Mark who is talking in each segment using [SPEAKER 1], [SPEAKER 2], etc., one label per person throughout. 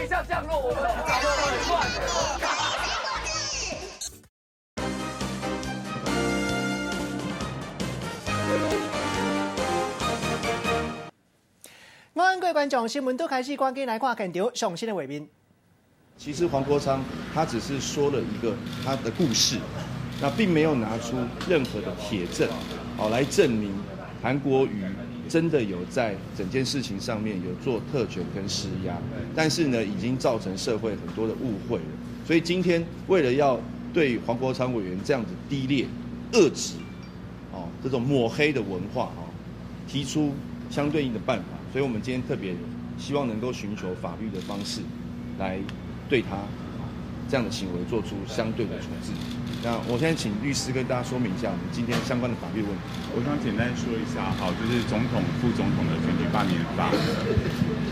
[SPEAKER 1] 一下降落，我們降落很亂。
[SPEAKER 2] 我各位觀眾，新聞都開始，趕緊來看現場上新的畫面。
[SPEAKER 3] 其實黃國昌他只是說了一個他的故事，那並沒有拿出任何的鐵證，哦，來證明韓國瑜真的有在整件事情上面有做特權跟施壓，但是呢，已經造成社會很多的誤會了。所以今天為了要對黃國昌委員這樣子低劣、惡質，哦，這種抹黑的文化，哦，提出相對應的辦法。所以我們今天特別希望能夠尋求法律的方式，來對他這樣的行為做出相對的處置。那我現在請律師跟大家說明一下我們今天相關的法律問題。
[SPEAKER 4] 我想簡單說一下，好，就是總統、副總統的選舉罷免法，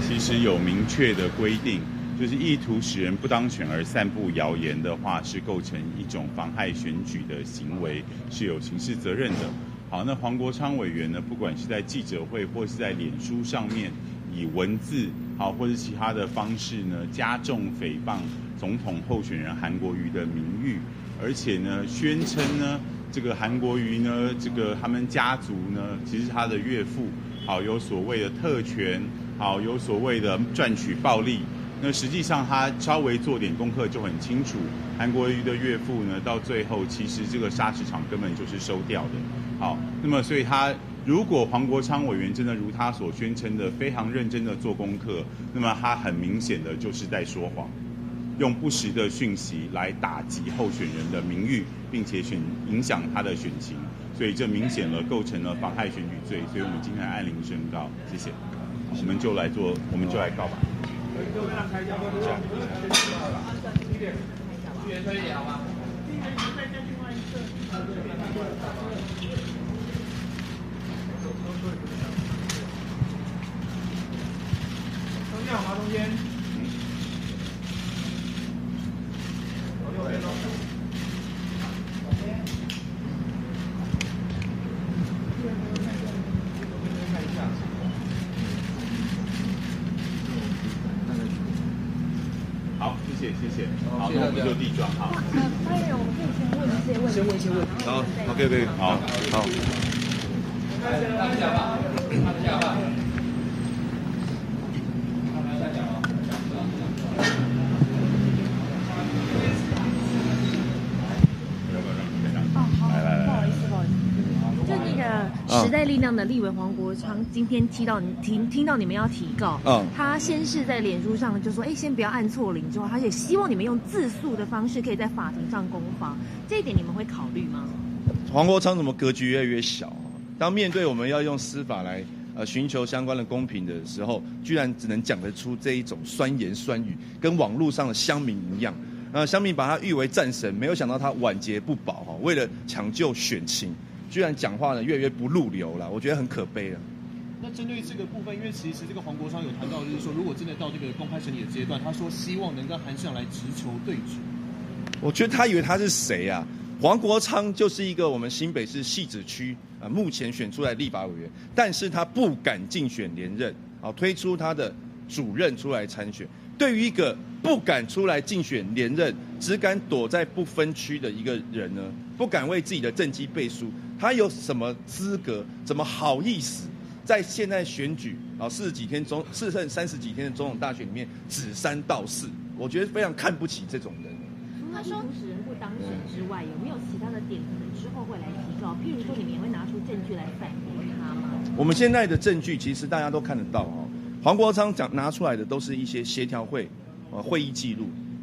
[SPEAKER 4] 其實有明確的規定，就是意圖使人不當選而散布謠言的話，是構成一種妨害選舉的行為，是有刑事責任的。好，那黃國昌委員呢，不管是在記者會或是在臉書上面，以文字好或是其他的方式呢，加重誹謗總統候選人韓國瑜的名譽，而且呢，宣稱呢，這個韓國瑜呢，這個他們家族呢，其實他的岳父，好有所謂的特權，好有所謂的賺取暴利。那實際上他稍微做點功課就很清楚，韓國瑜的岳父呢，到最後其實這個砂石場根本就是收掉的。好，那麼所以他如果黃國昌委員真的如他所宣稱的非常認真的做功課，那麼他很明顯的就是在說謊，用不實的訊息來打擊候選人的名譽，並且選影響他的選情，所以這明顯了構成了妨害選舉罪，所以我們今天按鈴申告，謝謝，我們就來做，我們就來告吧。
[SPEAKER 5] 中間好嗎？中間。右邊咯。
[SPEAKER 4] 好，謝謝，謝謝。好，那我們就遞狀。好。
[SPEAKER 6] 發言人，我們可以先問一些問題。
[SPEAKER 3] 先問一些問題。好，OK，OK，好，好。
[SPEAKER 6] 哦，好，不好意思，不好意思，就那個時代力量的立委黃國昌今天提到聽到你們要提告，他先是在臉書上就說，哎，先不要按錯鈴，之後他也希望你們用自訴的方式可以在法庭上攻防，這一點你們會考慮嗎？
[SPEAKER 3] 黃國昌怎麼格局越來越小？當面對我們要用司法來尋求相關的公平的時候，居然只能講得出這一種酸言酸語，跟網絡上的鄉民一樣。鄉民把他譽為戰神，沒有想到他晚節不保哈。為了搶救選情，居然講話呢越來越不入流了，我覺得很可悲了。
[SPEAKER 5] 那針對這個部分，因為其實這個黃國昌有談到，就是說如果真的到這個公開審理的階段，他說希望能跟韓市長來直球對決。
[SPEAKER 3] 我覺得他以為他是誰啊？黃國昌就是一個我們新北市汐止區啊，目前選出來立法委員，但是他不敢競選連任，啊，推出他的主任出來參選。對於一個不敢出來競選連任，只敢躲在不分區的一個人呢，不敢為自己的政績背書，他有什麼資格？怎麼好意思在現在選舉啊40幾天中，剩30幾天的總統大選裡面指三道四？我覺得非常看不起這種人。
[SPEAKER 6] 他說使人不當選之外，有沒有其他的點可能之後會來提告？譬如說，你們也會拿出證據來反駁他嗎？
[SPEAKER 3] 我們現在的證據其實大家都看得到哦。黃國昌講拿出來的都是一些協調會、會議記錄，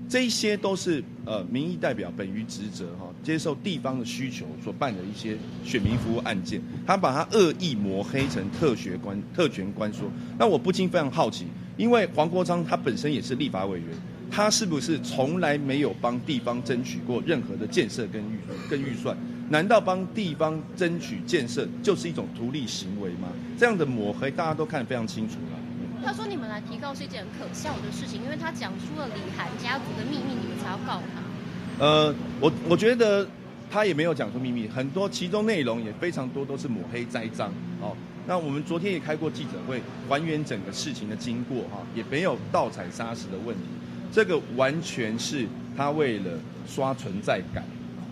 [SPEAKER 3] 這一些都是民意代表本於職責哈，接受地方的需求所辦的一些選民服務案件，他把它惡意抹黑成特權官說。那我不禁非常好奇，因為黃國昌他本身也是立法委員。他是不是從來沒有幫地方爭取過任何的建設跟預算？難道幫地方爭取建設就是一種圖利行為嗎？這樣的抹黑大家都看得非常清楚了。
[SPEAKER 7] 他說你們來提告是一件很可笑的事情，因為他講出了李韓家族的秘密，你們才要告他。
[SPEAKER 3] 我覺得他也沒有講出秘密，很多其中內容也非常多都是抹黑栽贓哦。那我们昨天也开过记者会，还原整个事情的经过哈，也没有盗采砂石的问题。这个完全是他为了刷存在感，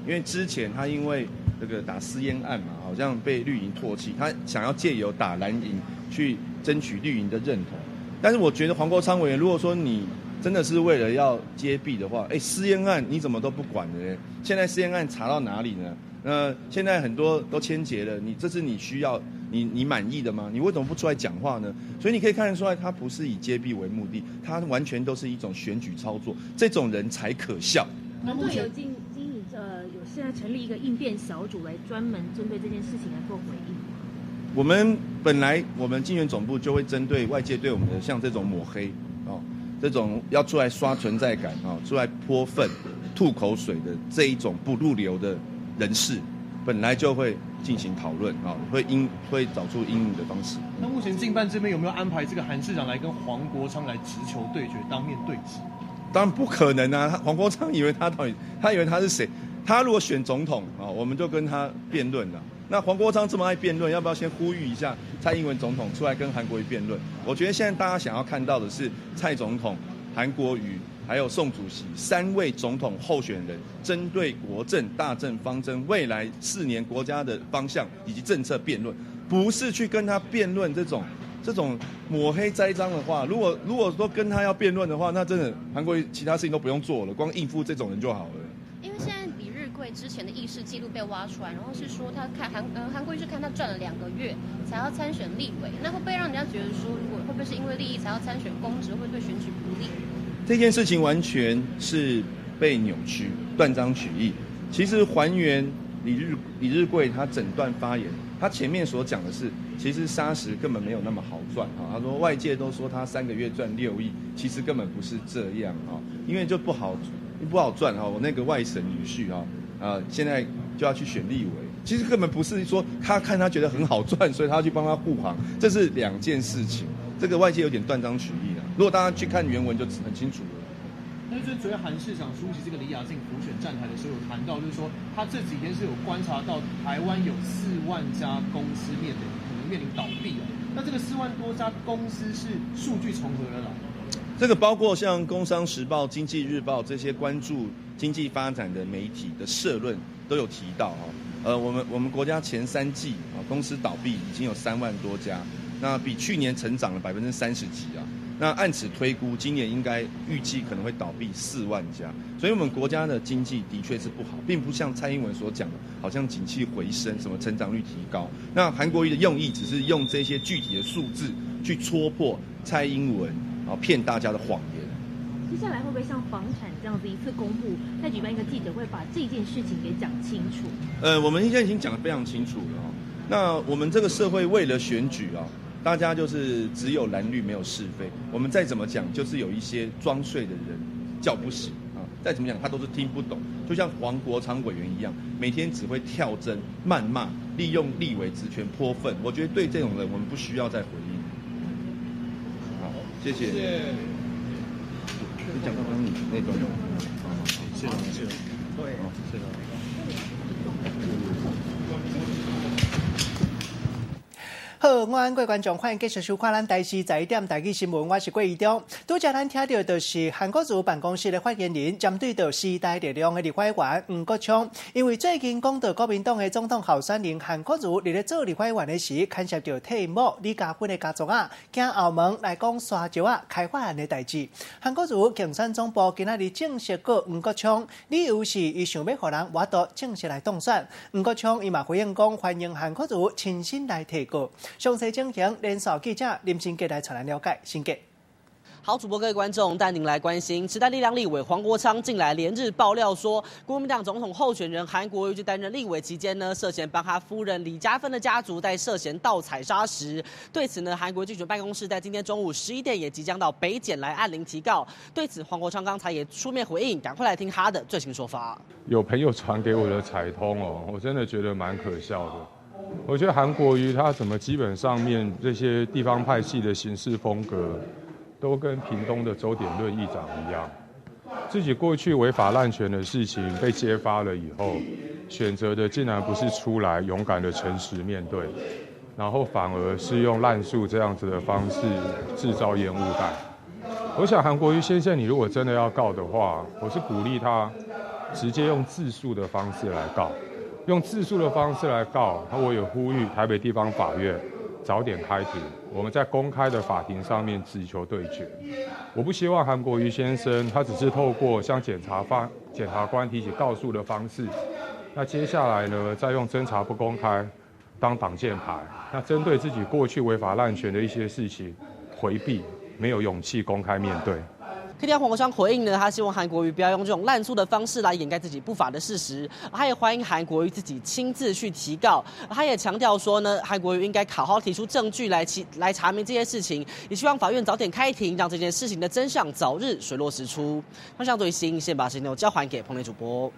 [SPEAKER 3] 因为之前他因为这个打私烟案嘛，好像被绿营唾弃，他想要借由打蓝营去争取绿营的认同。但是我觉得黄国昌委员，如果说你真的是为了要揭弊的话，私烟案你怎么都不管的呢？现在私烟案查到哪里呢？那现在很多都签结了，你这是你需要你满意的吗？你为什么不出来讲话呢？所以你可以看得出来，他不是以揭弊为目的，他完全都是一种选举操作，这种人才可笑。
[SPEAKER 6] 团队有经营有现在成立一个应变小组来专门针对这件事情来做回应。
[SPEAKER 3] 我们本来我们竞选总部就会针对外界对我们的像这种抹黑哦，这种要出来刷存在感哦，出来泼粪、吐口水的这一种不入流的人士，本来就会进行讨论啊，会找出因应的方式。
[SPEAKER 5] 那目前竞办这边有没有安排这个韩市长来跟黄国昌来直球对决，当面对质？
[SPEAKER 3] 当然不可能啊！黄国昌以为他到底，他以为他是谁？他如果选总统啊，我们就跟他辩论了。那黄国昌这么爱辩论，要不要先呼吁一下蔡英文总统出来跟韩国瑜辩论？我觉得现在大家想要看到的是蔡总统、韩国瑜还有宋主席三位总统候选人，针对国政、大政方针、未来4年国家的方向以及政策辩论，不是去跟他辩论这种抹黑栽赃的话。如果说跟他要辩论的话，那真的韩国瑜其他事情都不用做了，光应付这种人就好了。
[SPEAKER 7] 因为现在李日贵之前的议事记录被挖出来，然后是说他看韩国瑜是看他赚了2个月才要参选立委，那会不会让人家觉得说，如果会不会是因为利益才要参选公职，会不会对选举不利？
[SPEAKER 3] 这件事情完全是被扭曲、断章取义。其实还原李日贵他整段发言，他前面所讲的是，其实砂石根本没有那么好赚啊。他说外界都说他3个月赚6亿，其实根本不是这样啊，因为就不好赚哈。我那个外省女婿啊，现在就要去选立委，其实根本不是说他看他觉得很好赚，所以他要去帮他护航，这是两件事情。这个外界有点断章取义了，如果大家去看原文就很清楚了。
[SPEAKER 5] 那就是昨天韩市长出席这个李雅静辅选站台的时候，有谈到，就是说他这几天是有观察到台湾有4万家公司可能面临倒闭哦。那这个4万多家公司是数据从何而来？
[SPEAKER 3] 这个包括像《工商时报》、《经济日报》这些关注经济发展的媒体的社论都有提到哦。我们国家前3季啊，公司倒闭已经有3万多家。那比去年成长了30%几啊！那按此推估，今年应该预计可能会倒闭4万家，所以我们国家的经济的确是不好，并不像蔡英文所讲的，好像景气回升，什么成长率提高。那韩国瑜的用意只是用这些具体的数字去戳破蔡英文啊骗大家的谎言。
[SPEAKER 6] 接下来会不会像房产这样子一次公布，再举办一个记者会，把这件事情给讲清楚？
[SPEAKER 3] 我们现在已经讲得非常清楚了哦。那我们这个社会为了选举啊，大家就是只有蓝绿没有是非。我们再怎么讲，就是有一些装睡的人叫不醒啊。再怎么讲，他都是听不懂。就像黄国昌委员一样，每天只会跳针、谩骂，利用立委职权泼粪。我觉得对这种人，我们不需要再回应。好，谢谢。
[SPEAKER 5] 谢谢。
[SPEAKER 3] 你讲刚刚你那段。好，
[SPEAKER 5] 谢谢，谢谢。对，谢谢。
[SPEAKER 2] 好，晚安，各位观众，欢迎继续收看咱台视11点台语新闻，我是郭怡中。拄才咱听到的是韩国瑜办公室的发言人针对到时代力量的立法委员黄国昌，因为最近讲到国民党的总统候选人韩国瑜伫咧做立法委员的时，牵涉到替某李嘉芬的家族啊，惊后门来讲沙石仔开发案的代志。韩国瑜竞选总部今仔日正式告黄国昌，理由是伊想欲予人活度正式来当选。黄国昌伊嘛回应讲，欢迎韩国瑜亲身来提告。详细情形，连线记者林新杰来带咱了解。新杰，
[SPEAKER 1] 好，主播各位观众，带您来关心时代力量立委黄国昌近来连日爆料说，国民党总统候选人韩国瑜在担任立委期间呢，涉嫌帮他夫人李嘉芬的家族在涉嫌盗采砂石。对此呢，韩国竞选办公室在今天中午11点也即将到北检来按铃提告。对此，黄国昌刚才也出面回应，赶快来听他的最新说法。
[SPEAKER 8] 有朋友传给我的彩通哦，我真的觉得蛮可笑的。我觉得韩国瑜他怎么基本上面这些地方派系的行事风格，都跟屏东的周典论议长一样，自己过去违法滥权的事情被揭发了以后，选择的竟然不是出来勇敢的诚实面对，然後反而是用濫訴這樣子的方式製造煙霧彈。我想韓國瑜先生，你如果真的要告的話，我是鼓勵他直接用自訴的方式來告，用自訴的方式來告。那我也呼籲台北地方法院早點開庭，我們在公開的法庭上面直球對決。我不希望韓國瑜先生他只是透過向檢察官提起告訴的方式，那接下來呢，再用偵查不公開當擋箭牌，那針對自己過去違法濫權的一些事情迴避，沒有勇氣公開面對。
[SPEAKER 1] 可以聽黃國昌回應呢，他希望韓國瑜不要用這種濫訴的方式來掩蓋自己不法的事實，他也歡迎韓國瑜自己親自去提告。他也強調說呢，韓國瑜應該好好提出證據來查明這些事情，也希望法院早點開庭，讓這件事情的真相早日水落石出。方向最新，先把時間交還給彭磊主播。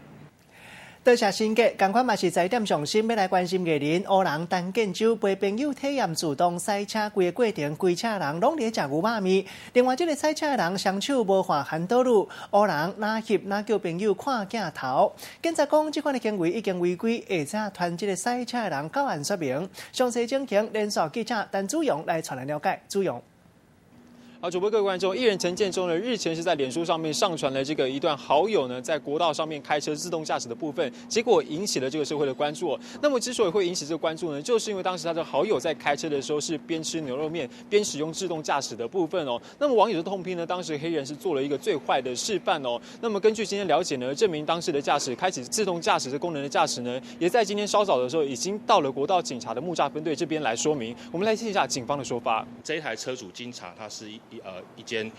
[SPEAKER 2] 多謝新杰，仝款嘛是在點上新，欲來關心藝人烏人陳建州陪朋友體驗自動賽車規個過程，規車人攏佇咧食牛肉麵。另外，這个賽車的人雙手無換韓道路，烏人哪翕哪叫朋友看鏡頭。警察講，這款的行為已經違規，會請傳這个賽車的人到案說明。詳細情形，連線記者陳祖勇來帶來了解。祖勇。
[SPEAKER 9] 好，主播各位觀眾，藝人陳建州呢，日前是在臉書上面上傳了這個一段好友呢在國道上面開車自動駕駛的部分，結果引起了這個社會的關注。那麼之所以會引起這個關注呢，就是因為當時他的好友在開車的時候是邊吃牛肉麵邊使用自動駕駛的部分哦。那麼網友就痛批呢，當時黑人是做了一個最壞的示範哦。那麼根據今天了解呢，這名當時的駕駛開啟自動駕駛這功能的駕駛呢，也在今天稍早的時候已經到了國道警察的木柵分隊這邊來說明。我們來聽一下警方的說法。
[SPEAKER 10] 這一台車主經查，他是一間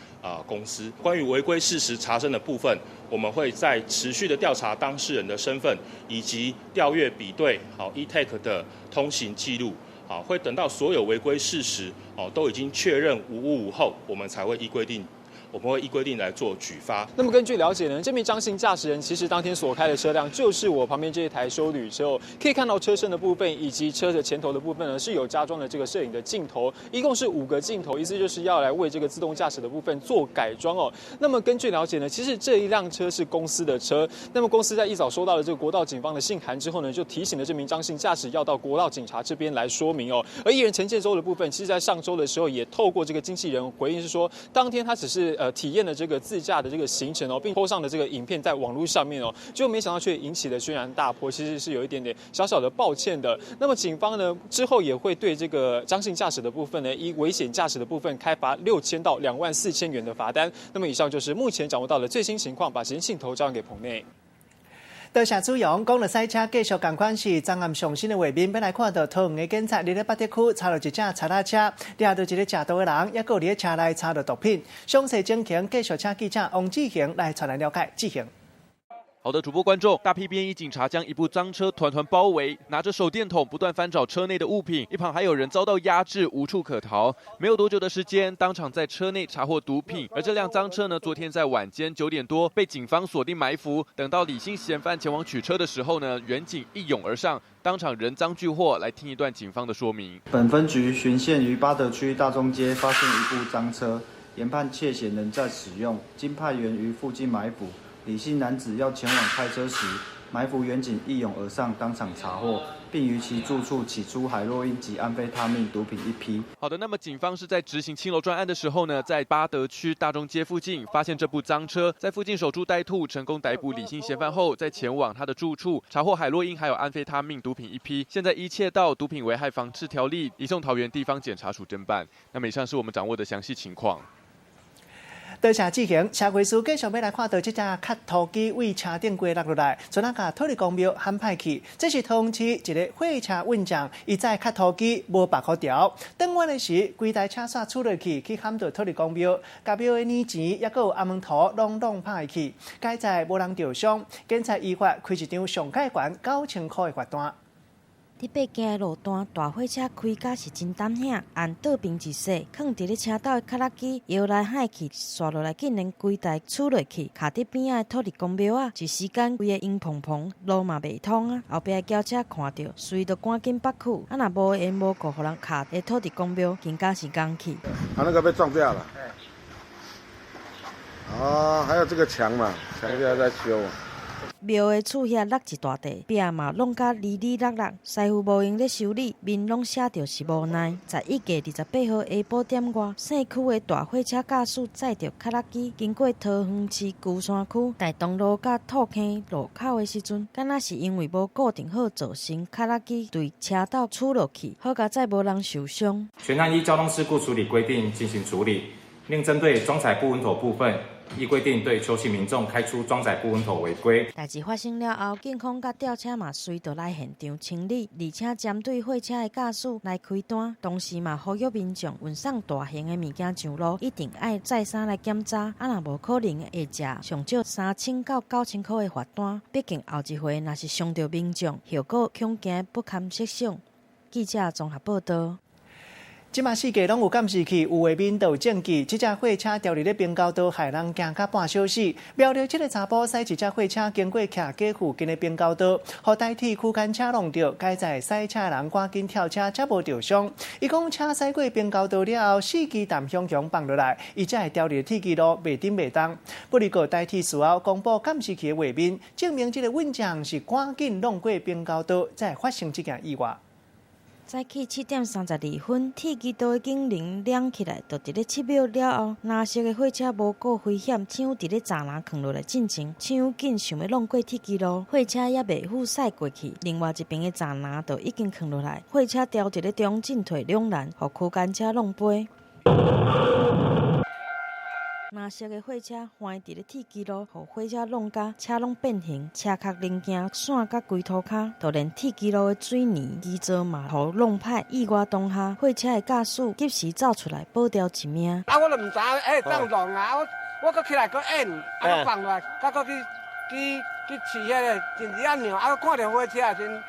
[SPEAKER 10] 公司。關於違規事實查證的部分，我們會再持續的調查當事人的身份，以及調閱比對好 eTag 的通行記錄，好，會等到所有違規事實哦都已經確認無誤後，我們才會依規定。我們會依規定來做舉發。
[SPEAKER 9] 那麼根據了解呢，這名張姓駕駛人其實當天所開的車輛就是我旁邊這一台休旅車哦。可以看到車身的部分以及車的前頭的部分呢，是有加裝了這個攝影的鏡頭，一共是5個鏡頭，意思就是要來為這個自動駕駛的部分做改裝哦。那麼根據了解呢，其實這一輛車是公司的車。那麼公司在一早收到了這個國道警方的信函之後呢，就提醒了這名張姓駕駛要到國道警察這邊來說明哦。而藝人陳建州的部分，其實在上週的時候也透過這個經紀人回應是說，當天他只是體驗了這個自駕的這個行程哦，並 po 上了這個影片在網絡上面哦，就沒想到卻引起了軒然大波，其實是有一點點小小的抱歉的。那麼警方呢之後也會對這個張姓駕駛的部分呢，依危險駕駛的部分開罰6000到24000元的罰單。那麼以上就是目前掌握到的最新情況，把時間鏡頭交給棚內。
[SPEAKER 2] 多謝主陽，講到賽車，繼續仝款是昨暗上新的畫面，欲來看到桃園的警察佇咧八德區查著一隻賊仔車，掠著一个食毒的人，猶閣佇咧車內查著毒品。詳細情形，繼續請記者王志恒來帶來了解。志恒。
[SPEAKER 11] 好的，主播觀眾，大批便衣警察將一部贓車團團包圍，拿着手電筒不斷翻找車內的物品，一旁還有人遭到壓制，無處可逃。沒有多久的時間，當場在車內查獲毒品。而這輛贓車呢，昨天在晚間9點多被警方鎖定埋伏，等到李姓嫌犯前往取車的時候呢，員警一擁而上，當場人贓俱獲。來聽一段警方的說明。
[SPEAKER 12] 本分局巡線於八德區大中街發現一部贓車，研判竊嫌仍在使用，經派員於附近埋伏。李姓男子要前往開車時，埋伏員警一擁而上，當場查獲，並於其住處起出海洛因及安非他命毒品一批。
[SPEAKER 11] 好的，那麼警方是在執行青樓專案的時候呢，在八德區大中街附近發現這部贓車，在附近守株待兔，成功逮捕李姓嫌犯後，再前往他的住處查獲海洛因還有安非他命毒品一批。現在依竊盜毒品危害防治條例移送桃園地方檢察署偵辦。那麼以上是我們掌握的詳細情況。
[SPEAKER 2] 多謝志恒，社會事繼續欲來看著這隻磕塗機對車頂街落落來，賰仔共土地公廟撼歹去。這是桃園市一个貨車運將，伊載磕塗機無縛好條，轉彎的時，規台車煞出落去，去撼著土地公廟，共廟的軟錢猶閣有阿門圖攏弄歹去。佳哉無人著傷，警察依法開一張上蓋懸9000箍的罰單。
[SPEAKER 13] 佇爬行的路段，大貨車開甲是真膽險，按倒邊一踅，囥佇咧車斗的卡拉機搖來晃去，紲落來竟然規台出落去，卡佇邊仔的土地公廟仔，一時間規个湧蓬蓬，路嘛袂通啊！後壁的轎車看著，隨就趕緊北去，啊若無緣無故予人卡佇土地公廟，更加是戇去。
[SPEAKER 14] 啊，那個被撞掉了。啊，還有這個牆嘛，牆現在在修。
[SPEAKER 13] 廟的厝遐落一大塊，壁嘛弄甲離離落落，師傅無閒咧修理，面攏寫著是無奈。11月28號下晡點外，姓區的大貨車駕駛載著卡拉機，經過桃園市龜山區大同路佮土坑路口的時陣，敢若是因為無固定好造成卡拉機對車道杵落去，好佳哉無人受傷。
[SPEAKER 14] 全案依交通事故處理規定進行處理，另針對裝載不穩妥部分，依規定對邱姓民眾開出裝載不穩妥違規。
[SPEAKER 13] 代誌發生了後，警方佮吊車嘛隨著來現場清理，而且針對貨車的駕駛來開單，同時嘛呼籲民眾運送大型的物件上路，一定愛再三來檢查，啊若無可能會食上少3000到9000箍的罰單。畢竟後一回若是傷著民眾，後果恐驚不堪設想。記者綜合報道。
[SPEAKER 2] 這馬四界攏有監視器，有畫面就有證據。這隻貨車調佇咧平交道，害人驚甲半小死。苗栗這个查埔駛一隻貨車經過徛街附近的平交道，予台鐵區間車挵著，佳哉駛車的人趕緊跳車，才無著傷。伊講車駛過平交道了後，司機淡雄雄放落來，伊才會調佇鐵支路袂振袂動。不過台鐵事後公布監視器的畫面，證明這个運將是趕緊挵過平交道，才會發生這件意外。
[SPEAKER 13] 早起7點32分，鐵支道的警鈴亮起來，就佇咧7秒了後，藍色的貨車無顧危險，搶佇咧柵欄囥落來進前，搶緊想欲挵過鐵支路，貨車猶袂赴駛過去，另外一邊的柵欄就已經囥落來，貨車調佇咧中進退兩難，予區間車挵飛。藍色的貨車橫佇咧鐵支路，予貨車挵甲車攏變形，車殼零件散甲規塗跤，就連鐵支路的水泥基座嘛，予挵歹。意外當下，貨車的駕駛及時走出來保掉一命。
[SPEAKER 15] 啊，我都毋知影，欸，當撞啊！我閣起來閣按，啊，閣放落來，閣閣去試彼个緊急按鈕，啊，看著貨車時陣，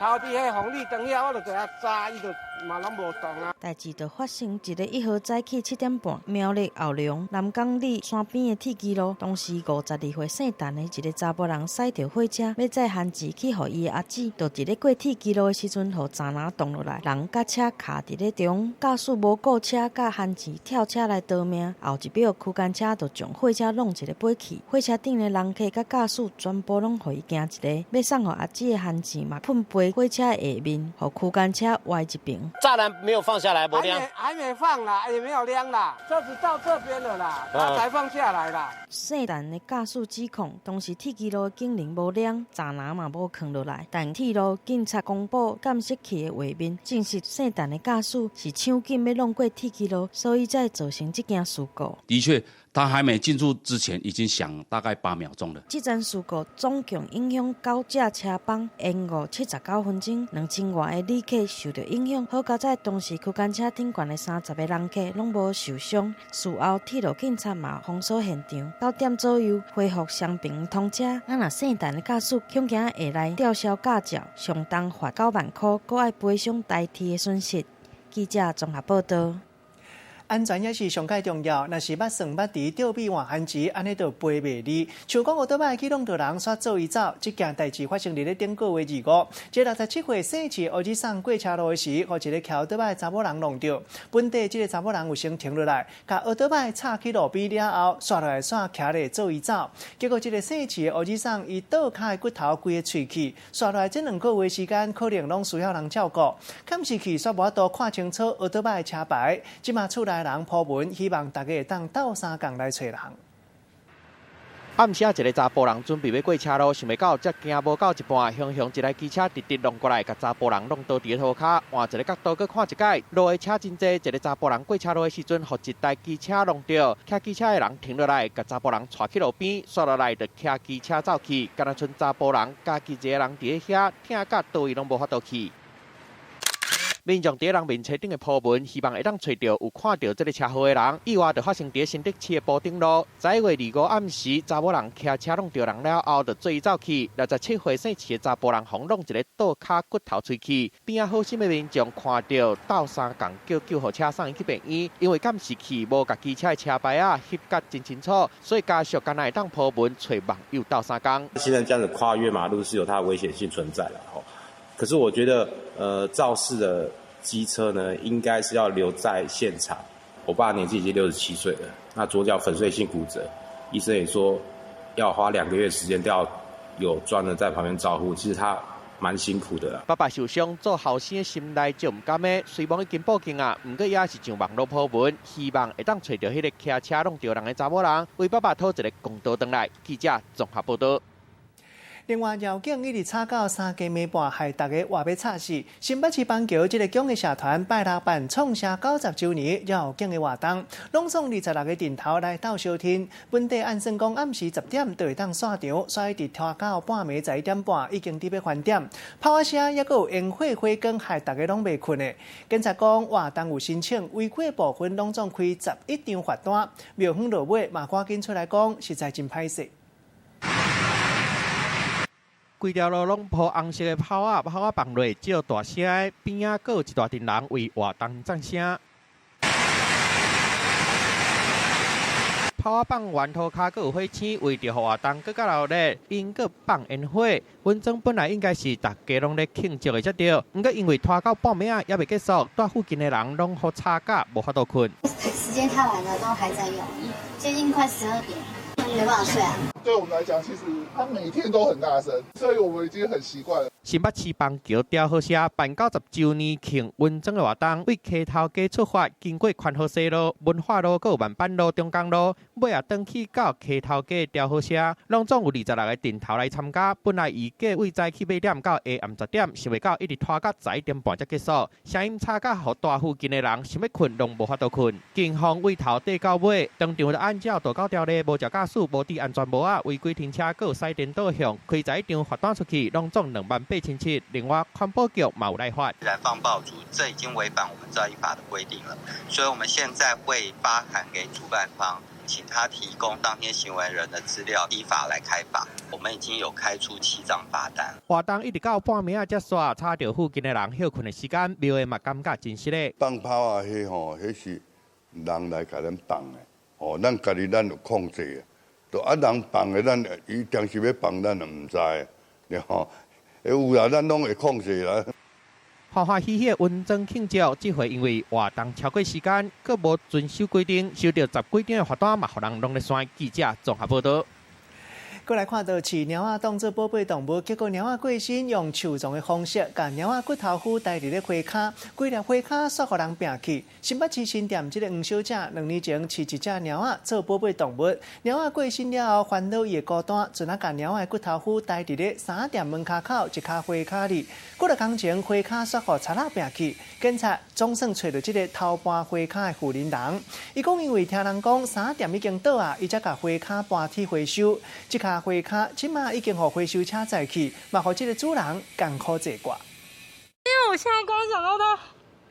[SPEAKER 15] 頭佇彼紅綠燈遐，我就佇遐閘，伊就嘛攏無動啊。
[SPEAKER 13] 代誌就發生一个1號早起7點半，苗栗後龍南港里山邊的鐵支路，當時52歲姓陳的一个查埔人駛著貨車，欲載番薯去予伊的阿姊，就佇咧過鐵支路的時陣，予柵欄擋落來，人佮車卡佇咧中，駕駛無顧車佮番薯跳車來逃命，後一秒區間車就將貨車挵一个飛去，貨車頂的人客佮駕駛全部攏予伊驚一个，欲送予阿姊的番薯嘛噴飛貨車下面，予區間車歪一邊。
[SPEAKER 16] 柵欄沒有放下來，沒亮，
[SPEAKER 15] 還沒放啦，也沒有亮啦，車子到這邊了啦，他才放下來啦。
[SPEAKER 13] 姓陳的駕駛指控，當時鐵支路的警鈴無亮，柵欄嘛無囥落來，但鐵路警察公布監視器的畫面，證實姓陳的駕駛是搶緊欲挵過鐵支路，所以才會造成這件事故。
[SPEAKER 17] 的確，他還沒進入之前，已經響大概8秒鐘了。
[SPEAKER 13] 這樁事故總共影響9架車班，延誤79分鐘，2000外个旅客受著影響。好佳哉當時區間車頂懸的30个人客攏無受傷。事後鐵路警察嘛封鎖現場，9點左右恢復雙爿通車。啊，若姓陳的駕駛恐驚會來吊銷駕照，上重罰9萬箍，閣愛賠償台鐵的損失。記者綜合報道。
[SPEAKER 2] 安全也是上蓋重要，若是捌算捌佇吊臂換番薯，按呢就飛袂離。像講奧多擺去挵著人，煞做伊走，這件代誌發生佇咧頂個月25，這67歲姓氏烏子送過車路的時，予一个騎奧多擺查某人挵著。本地這个查某人有先停落來，共奧多擺插去路邊了後，煞落來煞徛咧做伊走。結果這个姓氏的烏子送，伊倒跤的骨頭規个碎去，煞落來這兩個月時間，可能攏需要人照顧。監視器煞無法度看清楚奧多擺的車牌，這馬厝內人鋪文，希望大家會當鬥相共來揣人。
[SPEAKER 18] 暗時一个查埔人準備欲過車路，想袂到才行無到一半，雄雄一台機車直直挵過來，共查埔人挵倒佇咧塗跤。換一个角度閣看一擺，路的車真濟，一个查埔人過車路的時陣，予一台機車挵著，騎機車的人停落來，共查埔人帶去路邊，煞落來就騎機車走去，敢若賰查埔人家己一个人佇咧遐，疼甲佗位攏無法度去。民眾佇人面冊頂的鋪文，希望會當揣著有看著這个車禍的人。意外就發生佇新竹市的埔頂路。11月25暗時，查某人騎車挵著人了後，就做伊走去。67歲姓徐的查埔人，予挵一个倒跤骨頭碎去。邊仔好心的民眾看著，鬥相共叫救護車送伊去病院。因為監視器無共機車的車牌仔翕甲真清楚，所以家屬敢若會當鋪文揣網友鬥相共。
[SPEAKER 19] 現在這樣子跨越馬路是有它的危險性存在啦，吼。可是我覺得，肇事的機車呢，應該是要留在現場。我爸年紀已經67歲了，那左腳粉碎性骨折，醫生也說要花2個月時間吊有專人在旁邊照顧，其實他蠻辛苦的啦。
[SPEAKER 18] 爸爸受傷，做後生的心內就毋甘的，雖罔已經報警啊，毋過也是上網路 po 文，希望會當揣著彼個騎車挵著人的查某人，為爸爸討一個公道轉來。記者綜合報道。
[SPEAKER 2] 另外，饒警一直吵到三更暝半，害大家活欲吵死。新北市板橋這个蔣的社团拜六辦創社90週年繞境的活動，攏總26个陣頭來鬥相挺。本地按算講暗時10點就會當散場，所以佇拖到半暝11點半已經佇欲翻點。炮仔聲，抑閣有煙火火光，害大家攏袂睏的。警察講活動有申請違規部分，攏總開11張罰單。廟方落尾嘛趕緊出來講，實在真歹勢。
[SPEAKER 18] 規條路攏鋪紅色的炮仔，炮仔放落，照大聲的，邊仔閣有一大陣人為活動讚聲。炮仔放完，塗跤閣有火星，為著予活動閣較熱鬧，𪜶閣放煙火。文裝本來應該是大家攏咧慶祝的才對，毋過因為拖到半暝仔猶未結束，蹛附近的人攏予吵甲無法度睏。
[SPEAKER 20] 時間太晚了，都還在用，接近快12點。沒辦法睡啊！
[SPEAKER 21] 對我們來講，其實他每天都很大聲，所以我們已經很習慣了。
[SPEAKER 18] 新北市板橋雕好社辦90週年慶溫莊的活動，對溪頭街出發，經過寬和西路、文化路、閣有萬板路、中江路，尾仔轉去到溪頭街雕好社，攏總有26個陣頭來參加。本來預計對早起8點到下暗10點，想袂到一直拖到11點半才結束。聲音吵甲予蹛附近的人想欲睏攏無法度睏。警方對頭綴到尾，當場就按照道交條例無戴駕駛、無戴安全帽仔、違規停車、閣有駛顛倒向，開11張罰單出去，攏總28,700。另外，環保局嘛有來罰。
[SPEAKER 22] 燃放爆竹，這已經違反我們噪音法的規定了，所以我們現在會發函給主辦方，請他提供當天行為人的資料，依法來開罰。我們已經有開出7張罰單。
[SPEAKER 18] 活動一直到半暝仔才煞，吵著附近的人歇睏的時間，廟的嘛感覺真失禮。
[SPEAKER 23] 放炮啊，彼吼，彼是人來共咱放的，哦，咱家己咱有控制的，就啊人放的，咱伊當時欲放，咱就毋知，對吼。有啦，咱攏會控制啦。
[SPEAKER 18] 歡歡喜喜的溫莊慶祝，這回因為活動超過時間，閣無遵守規定，收著10幾張的罰單，嘛予人攏咧搧。記者綜合報導。
[SPEAKER 2] 閣來看到飼貓仔當做寶貝動物，結果貓仔過身，用樹葬的方式，共貓仔骨頭灰刣佇咧花跤，規粒花跤煞予人拚去。新北市新店這个黃小姐2年前飼一隻貓仔做寶貝動物，貓仔過身了後，煩惱伊會孤單，陣仔共貓仔骨頭灰刣佇咧衫店門跤口一跤花跤裡。幾若工前，花跤煞予賊仔拚去，警察總算揣著這个偷搬花跤的負責人。伊講因為聽人講衫店已經倒啊，伊才共花跤搬去回收。這跤花跤這馬已經予回收車載去，嘛予這个主人艱苦坐掛。
[SPEAKER 24] 因為我現在光想到他，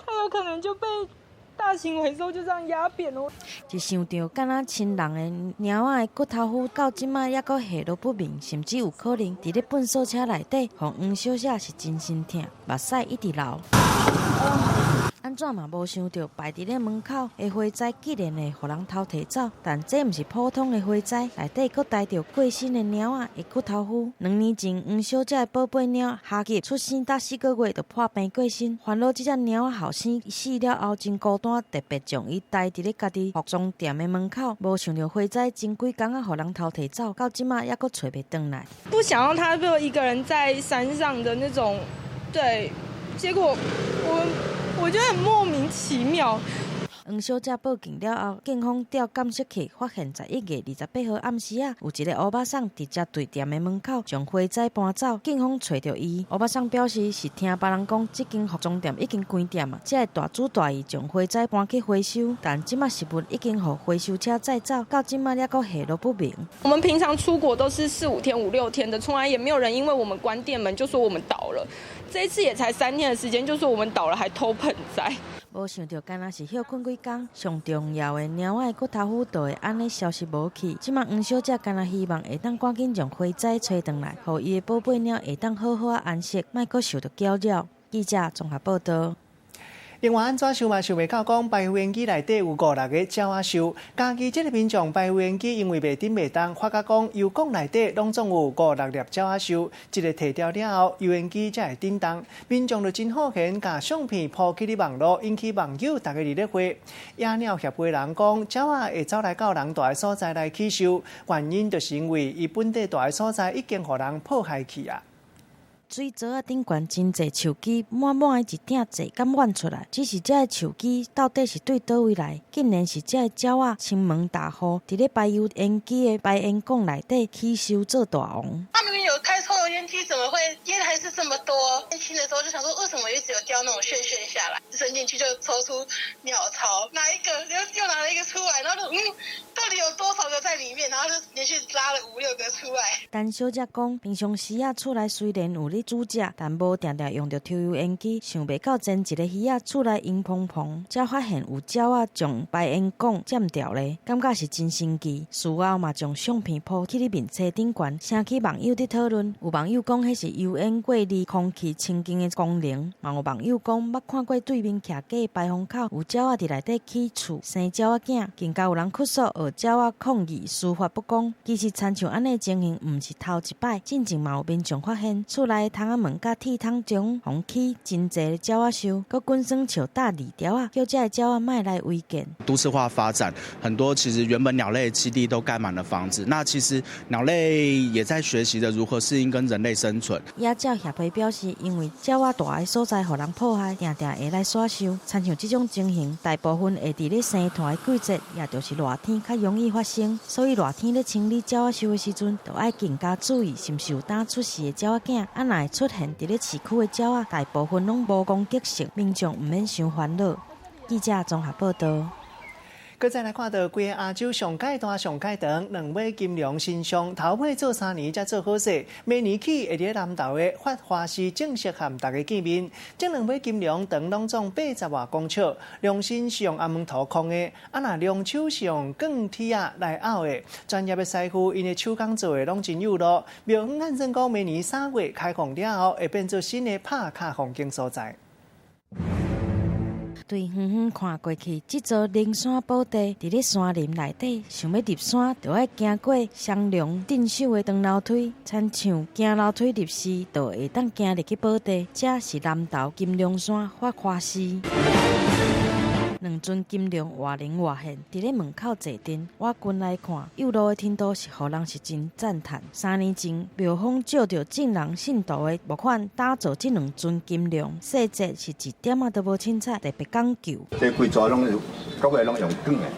[SPEAKER 24] 他有可能就被大型回收就這樣壓扁了。
[SPEAKER 13] 一想著敢若親人的貓仔的骨頭灰，到這馬猶閣下落不明，甚至有可能佇咧糞掃車內底，予黃小姐是真心疼，目屎一直流。按怎嘛無想著擺佇咧門口的花栽竟然會予人偷提走，但這毋是普通的花栽，內底閣刣著過身的貓仔的骨頭灰。2年前，黃小姐的寶貝貓哈吉出生才4個月就破病過身，煩惱這隻貓仔後生死了後真孤單，特別將伊刣佇咧家己服裝店的門口，無想著花栽真幾工仔予人偷提走，到這馬猶閣揣袂轉來。
[SPEAKER 24] 不想讓他就一個人在山上的那種，對，結果我覺得很莫名其妙。
[SPEAKER 13] 黃小姐報警了後，警方調監視器，發現11月28號暗時仔，有一個歐巴桑直接對店的門口將花栽搬走。警方揣著伊，歐巴桑表示是聽別人講，這間服裝店已經關店啊，才會大主大意將花栽搬去回收。但這馬失物已經予回收車載走，到這馬猶閣下落不明。
[SPEAKER 24] 我們平常出國都是4、5天、5、6天的，從來也沒有人因為我們關店門就說我們倒了。這一次也才3天的時間，就說我們倒了，還偷盆栽。
[SPEAKER 13] 無想著，敢若是歇睏幾工，上重要的貓仔的骨頭灰就會按呢消失無去。這馬黃小姐敢若希望會當趕緊將花栽揣轉來，予伊的寶貝貓會當好好仔安息，莫閣受著攪擾。記者綜合報導。
[SPEAKER 2] 另外，按怎想嘛想袂到，講排油煙機內底有五六个鳥仔鏽。嘉義這个民眾排油煙機因為袂振袂動，發覺講油管內底攏總有五六粒鳥仔鏽。這个提掉了後，油煙機才會振動。民眾就真好閒，共相片 po 去咧網路，引起網友逐家佇咧話。野鳥協會人講，鳥仔會走來到人蹛的所在來起鏽，原因就是因為伊本底蹛的所在已經予人破壞去啊。
[SPEAKER 13] 水槽仔頂懸真濟樹枝，滿滿的一鼎濟敢滿出來。只是這个樹枝到底是對佗位來？竟然是這个鳥仔穿門踏戶，佇咧排油煙機的排煙管內底起鏽做大王。
[SPEAKER 3] 他明明有開抽油煙機，怎麼會煙還是這麼多？清的時候就想說，為什麼一直有掉那種屑屑下來？伸進去就抽出鳥巢，拿一個又又拿了一個出來，然後就到底有多少個在裡面？然後就連續拉了五六個出來。
[SPEAKER 13] 陳小姐講，平常時啊，厝內雖然有咧煮食，但無定定用著抽油煙機，想袂到前一个魚仔厝內湧蓬蓬，才發現有鳥仔將排煙管佔掉咧，感覺是真神奇。事後嘛將相片 po 去咧面冊頂懸，掀起網友佇討論。有網友講彼是油煙過濾空氣清淨的功能，嘛有網友講捌看過對面徛架排風口有鳥仔佇內底起厝生鳥仔囝，更加有人哭訴學鳥仔抗議司法不公。其實親像按呢情形，毋是頭一擺，進前嘛有民眾發現厝內窗仔門佮鐵窗中，予起真濟鳥仔鏽，閣滾耍笑搭字條仔，叫這个鳥仔莫來違建。
[SPEAKER 4] 都市化發展，很多其實原本鳥類棲地都蓋滿了房子，那其實鳥類也在學習著如何適應跟人類生存。
[SPEAKER 13] 野鳥協會表示，因為鳥仔蹛的所在予人破壞，定定會來徙鏽。親像這種情形，大部分會佇咧生湠的季節，也就是熱天較容易發生。所以熱天咧清理鳥仔鏽的時陣，就愛更加注意，是毋是有當出世的鳥仔囝。啊，若會出現佇咧市區的鳥仔，大部分攏無攻擊性，民眾毋免傷煩惱。記者綜合報道。
[SPEAKER 2] 閣再來看到規个亞洲上蓋大、上蓋長兩尾金龍神像，頭尾做三年才做好勢，明年起會佇南投的法華寺正式和大家見面。這兩尾金龍長攏總80外公尺，龍身是用紅毛土匡的，啊若龍手是用鋼鐵仔來拗的。專業的師傅𪜶的手工做的攏真有路。廟方按算講，明年3月開放了後，會變做新的拍卡風景所在。
[SPEAKER 13] 對遠遠看過去，這座靈山寶地佇咧山林內底，想欲入山，就愛行過雙龍鎮守的長樓梯，親像行樓梯入寺，就會當行入去寶地。這是南投金龍山法華寺。兩尊金龍活靈活現，佇咧門口坐鎮。倚近來看，有路的程度是予人是真讚嘆。3年前，廟方借著眾人信徒的募款，打造這兩尊金龍，細節是一點仔都無凊彩，特別講究。
[SPEAKER 6] 這規座攏是，到尾攏用鋼的，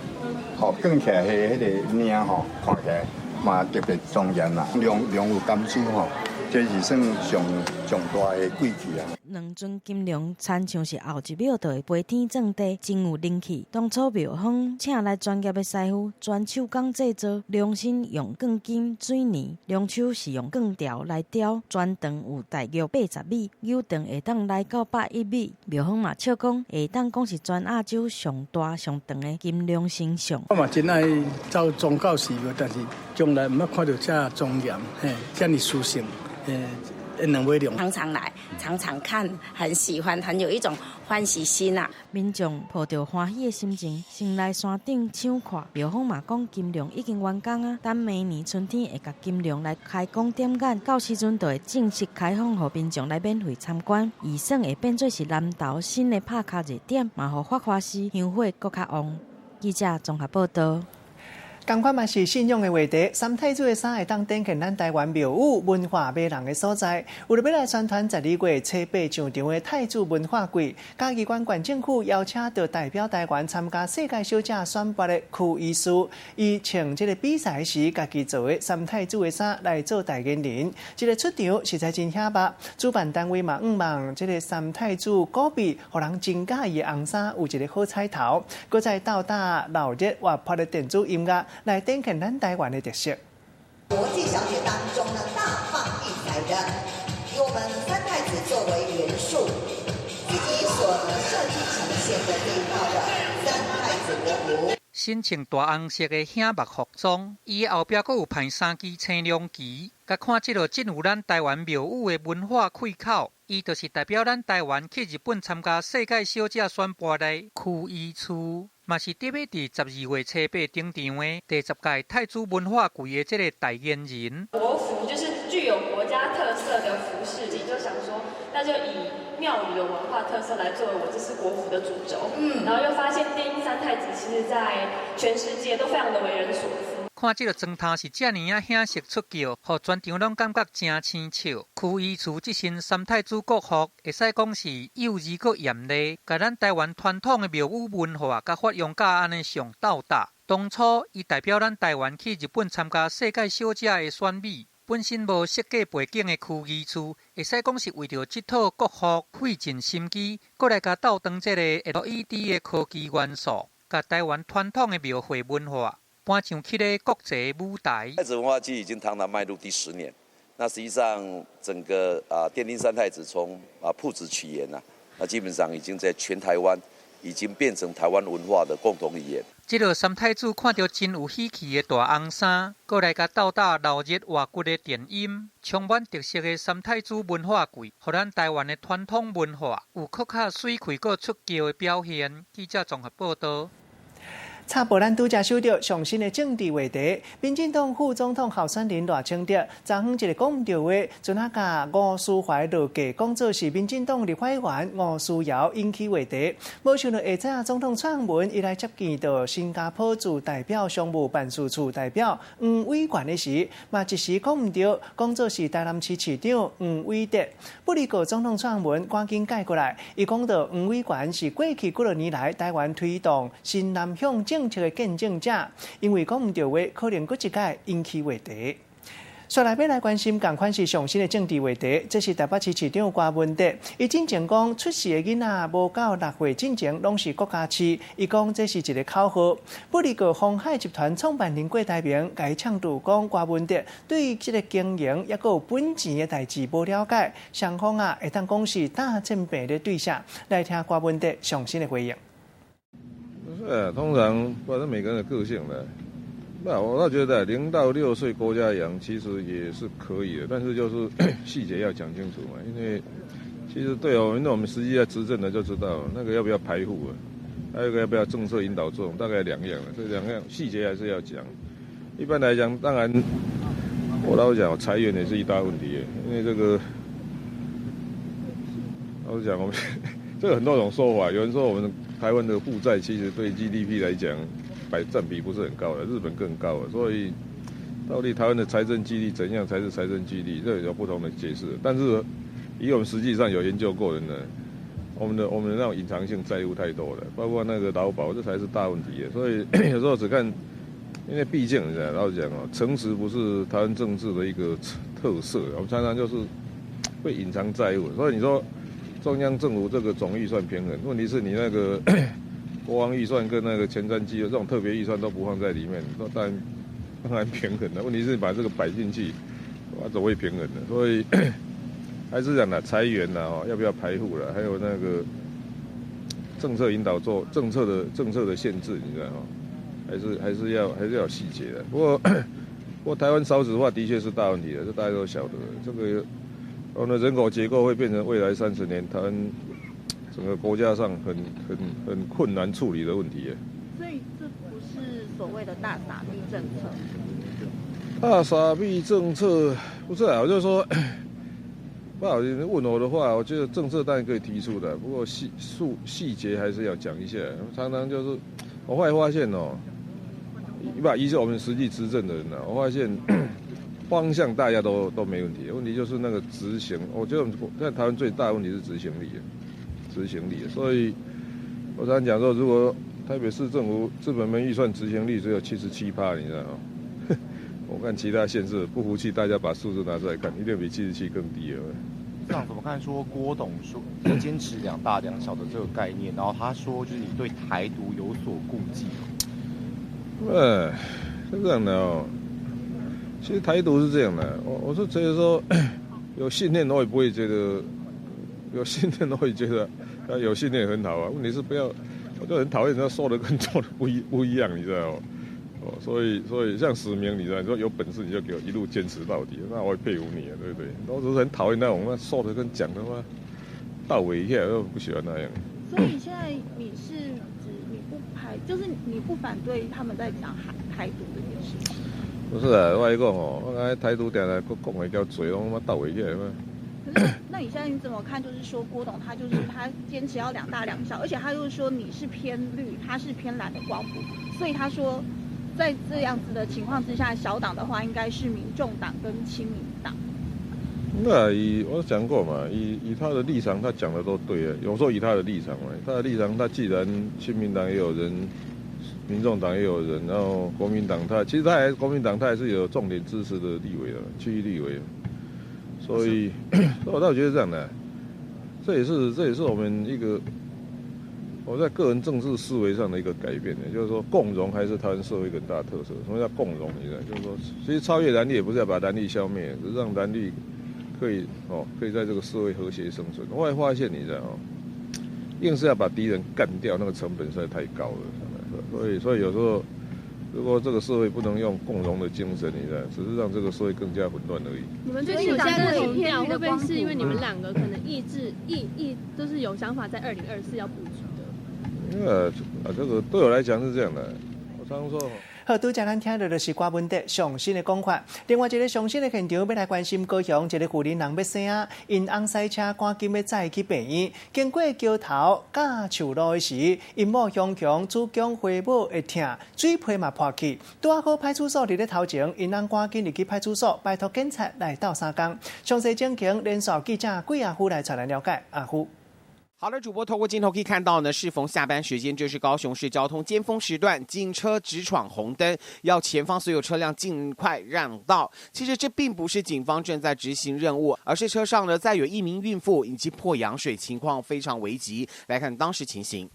[SPEAKER 6] 吼鋼起來彼彼个領吼，看起來嘛特別莊嚴啦，龍龍有金珠吼，這是算上上大的貴氣啊。
[SPEAKER 13] 兩尊金龍親像是後一秒就會飛天鑽地，真有靈氣。當初廟方請來專業的師傅，全手工製作，龍身用鋼筋水泥，龍手是用鋼條來雕，全長有大約80米，扭長會當來到101米。廟方嘛笑講，會當講是全亞洲上大上長的金龍神像。
[SPEAKER 7] 我嘛真愛走宗教事務，但是從來毋捌看著遮莊嚴，嘿，遮爾殊勝，嘿。兩尾龍
[SPEAKER 25] 常常來，常常看，很喜歡，很有一種歡喜心啊。
[SPEAKER 13] 民眾抱著歡喜的心情，先來山頂賞看。廟方嘛講，金龍已經完工啊，等明年春天會共金龍來開光點眼，到時陣就會正式開放，予民眾來免費參觀。預算會變做是南投新的拍卡熱點，嘛予法華寺香火閣較旺。記者綜合報道。
[SPEAKER 2] 仝款嘛是信仰的話題，三太子的衫會當展現咱台灣廟宇文化迷人的所在。為著欲來宣傳12月初八上場的太子文化季，嘉義縣縣政府邀請著代表台灣參加世界小姐選拔的區醫師，伊穿這个比賽時家己做的三太子的衫來做代言人，這个出場實在真顯目。主辦單位嘛向望這个三太子古幣，予人真佮意的紅衫有一个好彩頭，閣再鬥搭鬧熱活潑的電子音樂，來展現咱台灣的特色。
[SPEAKER 26] 國際小姐當中呢，大放異彩的，以我們三太子作為元素，自己所設計呈現的這一套的三太子國服。
[SPEAKER 1] 身穿大红色的显目服装，伊的后壁阁有排三支青龙旗。共看這个真有咱台湾庙宇的文化气口，伊就是代表咱台湾去日本参加世界小姐选拔的区宜慈，嘛是得欲佇12月初8登场的第10届太子文化季的這个代言人。
[SPEAKER 5] 國服就是具有國家特色的服飾，就想說那就以廟宇的文化特色來作為我這次國服的主軸。然後又發現電音三太子其實在全世界都非常的為人所知。
[SPEAKER 1] 看這个妝頭是遮爾仔顯色出叫，予全場攏感覺誠生笑。區宜慈這身三太子國服，會使講是幼稚閣豔麗，共咱台灣傳統的廟宇文化，共發揚甲按呢上鬥大。當初伊代表咱台灣去日本參加世界小姐的選美，本身無設計背景的區宜慈，會使講是為著這套國服費盡心機，閣來共鬥裝這個 LED 的科技元素，共台灣傳統的廟會文化搬上去咧國際舞台。
[SPEAKER 8] 太子文化季已經堂堂邁入第10年，那實際上整個電音三太子從朴子起源啊，那基本上已經在全台灣已經變成台灣文化的共同語言。
[SPEAKER 1] 這个三太子看著真有喜氣的大紅衫，閣來共鬥打鬧熱活骨的電音，充滿特色的三太子文化季，予咱台灣的傳統文化有閣較媠氣閣出叫的表現。記者綜合報導。
[SPEAKER 2] 插播咱拄才收著上新的政治話題，民進黨副總統候選人賴清德，昨昏一个講毋著話，陣仔共吳斯懷落架，講做是民進黨立法委員吳思瑤引起話題。無想到下早總統蔡英文伊來接見著新加坡駐代表商務辦事處代表黃偉權的時，嘛一時講毋著，講做是台南市市長黃偉哲。不過總統蔡英文趕緊改過來，伊講著黃偉權是過去幾若年來台灣推動新南向政策的見證者，因為講毋著話，可能閣一擺引起話題。紲來欲來關心仝款是上新的政治話題，這是台北市市長柯文哲。伊進前講出世的囡仔無到6歲進前，攏是國家飼。伊講這是一个口號。不過鴻海集團創辦人郭台銘共伊嗆著講柯文哲對這个經營抑閣有本錢的代誌無了解，雙方啊會當講是打戰病的對象。來聽柯文哲上新的回應。
[SPEAKER 9] 是，通常反正每個人的個性的。那我倒覺得0到6歲國家養其實也是可以的，但是就是細節要講清楚嘛。因為其實對哦，因為我們實際在執政的就知道那個要不要排富啊，還有一個要不要政策引導作用，大概兩樣，這兩樣細節還是要講。一般來講，當然我老實講，裁員也是一大問題，因為這個老實講，我們這個很多種說法，有人說我們台灣的負債其實對 GDP 來講，佔比不是很高的，日本更高了，所以到底台灣的財政紀律怎樣才是財政紀律，這有不同的解釋。但是以我們實際上有研究過的呢，我們的那種隱藏性債務太多了，包括那個勞保，這才是大問題。所以有時候只看，因為畢竟老實講哦，誠實不是台灣政治的一個特色，我們常常就是會隱藏債務。所以你說中央政府這個總預算平衡，問題是你那個國防預算跟那個前瞻計劃這種特別預算都不放在裡面，那當然平衡了。問題是你把這個擺進去，啊，怎會平衡的？所以還是講啦，裁員啦，哦，要不要排富了？還有那個政策引導做政策的限制，你知道嗎？還是要有細節的。不過台灣少子化的確是大問題的，這大家都曉得。這個我們的人口結構會變成未來30年台灣整個國家上很困難處理的問題。
[SPEAKER 10] 所以這不是所謂的大撒幣政策。
[SPEAKER 9] 大撒幣政策不是啊，我就說，不好意思，問我的話，我覺得政策當然可以提出的，不過細節還是要講一下。常常就是我後來發現哦，不，以我們實際執政的人呢，我發現方向大家都沒問題，問題就是那個執行。我覺得我們在台灣最大的問題是執行力，執行力。所以我常常講說，如果台北市政府治本門預算執行率只有77%，你知道嗎？我看其他縣市不服氣，大家把數字拿出來看，一定比77更低了。
[SPEAKER 12] 這樣怎麼看？說郭董說堅持兩大兩小的這個概念，然後他說就是你對台獨有所顧忌。
[SPEAKER 9] 嗯，是這樣的哦。其實台獨是這樣的，我是覺得說有信念，我也不會覺得有信念，我也覺得有信念很好啊。問題是不要我就很討厭他說的跟做的不一樣，你知道嗎？哦，所以像史明，你知道，你說有本事你就給我一路堅持到底，那我會佩服你啊，對不對？我只是很討厭那種那說的跟講的話倒尾一下，我不喜歡那樣。
[SPEAKER 10] 所以現在你是指你不排，就是你不反對他們在講台獨這件事情？
[SPEAKER 9] 不是啊，我跟你講哦，我感覺台獨定來閣講的較濟，攏嘛倒尾起來嘛。
[SPEAKER 10] 可是，那你現在你怎麼看？就是說郭董他就是他堅持要兩大兩小，而且他又說你是偏綠，他是偏藍的光譜，所以他說在這樣子的情況之下，小黨的話應該是民眾黨跟親民黨。
[SPEAKER 9] 那以我講過嘛，以他的立場，他講的都對啊。有時候以他的立場嘛，他的立場，他既然親民黨也有人，民眾黨也有人，然後國民黨他其實他還國民黨他還是有重點支持的立委的區域立委，所以我倒覺得這樣的，這也是我們一個我在個人政治思維上的一個改變的，就是說共榮還是台灣社會一個很大的特色。什麼叫共榮？你知道，就是說其實超越藍綠也不是要把藍綠消滅，只是讓藍綠可以哦，可以在這個社會和諧生存。我還發現你知道哦，硬是要把敵人幹掉，那個成本實在太高了。所以有時候，如果這個社會不能用共榮的精神，你知道，只是讓這個社會更加混亂而已。
[SPEAKER 11] 你們最近有現在這個調，會不會是因為你們兩個可能意志意意都是有想法在2024要布局的？
[SPEAKER 9] 因為啊，這個對我來講是這樣的，我常說。
[SPEAKER 2] 好，拄才咱聽著就是郭文德上新的講法。另外一个上新的現場，欲來關心高雄一个婦人人欲生仔，𪜶翁駛車趕緊欲載去病院，經過橋頭佮樹路的時，𪜶某雄雄子宮回母會疼，水皮嘛破去。拄仔好派出所佇咧頭前，𪜶翁趕緊入去派出所，拜託警察來鬥相共。詳細情形，連線記者桂阿夫來帶咱了解。阿夫。
[SPEAKER 18] 好的，主播透過鏡頭可以看到呢，適逢下班時間，這是高雄市交通尖峰時段，警車直闖紅燈，要前方所有車輛盡快讓道。其實這並不是警方正在執行任務，而是車上呢載有一名孕婦以及破羊水，情況非常危急。來看當時情形。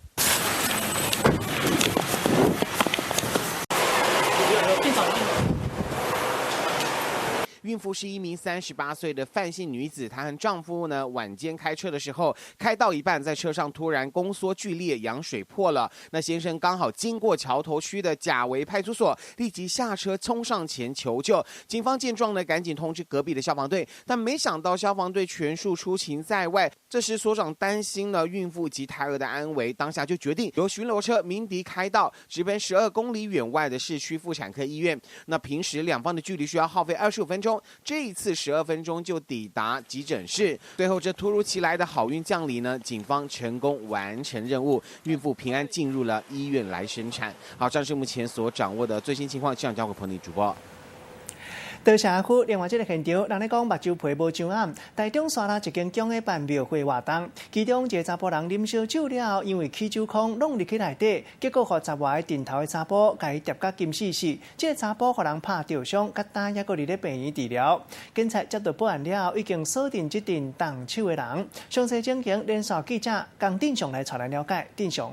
[SPEAKER 18] 孕婦是一名38歲的范姓女子，她和丈夫呢晚間開車的時候，開到一半，在車上突然宮縮劇烈，羊水破了。那先生剛好經過橋頭區的甲圍派出所，立即下車衝上前求救。警方見狀呢，趕緊通知隔壁的消防隊，但沒想到消防隊全數出勤在外。這時所長擔心了孕婦及胎兒的安危，當下就決定由巡邏車鳴笛開道，直奔12公里遠外的市區婦產科醫院。那平時兩方的距離需要耗費25分鐘。這一次12分鐘就抵達急診室。最後，這突如其來的好運降臨呢，警方成功完成任務，孕婦平安進入了醫院來生產。好，這是目前所掌握的最新情況，現場交給彭麗主播。
[SPEAKER 2] 多謝阿夫。另外，這个現場，人咧講目睭皮無傷暗。台中沙拉一間宮的辦廟會活動，其中一个查埔人啉燒酒了後，因為起酒空弄入去內底，結果予十外个陣頭的查埔共伊疊甲金死死。這个查埔予人拍著傷，佮今猶閣佇咧病院治療。警察接到報案了後，已經鎖定這陣動手的人。詳細情形，連線記者江振雄來帶咱了解。振雄。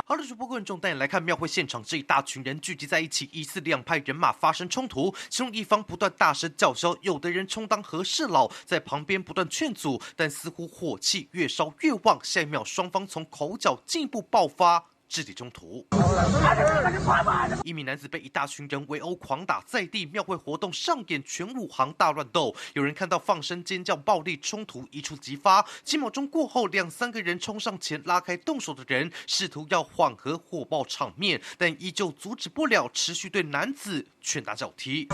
[SPEAKER 14] 好的，主播觀眾帶你來看廟會現場，這一大群人聚集在一起，疑似兩派人馬發生衝突，其中一方不斷大聲叫囂，有的人充當和事佬，在旁邊不斷勸阻，但似乎火氣越燒越旺。下一秒，雙方從口角進一步爆發肢體衝突。一名男子被一大群人圍毆狂打在地，廟會活動上演全武行大亂鬥。有人看到放聲尖叫，暴力衝突一觸即發。幾秒鐘過後，兩三個人衝上前拉開動手的人，試圖要緩和火爆場面，但依舊阻止不了持續對男子拳打腳踢。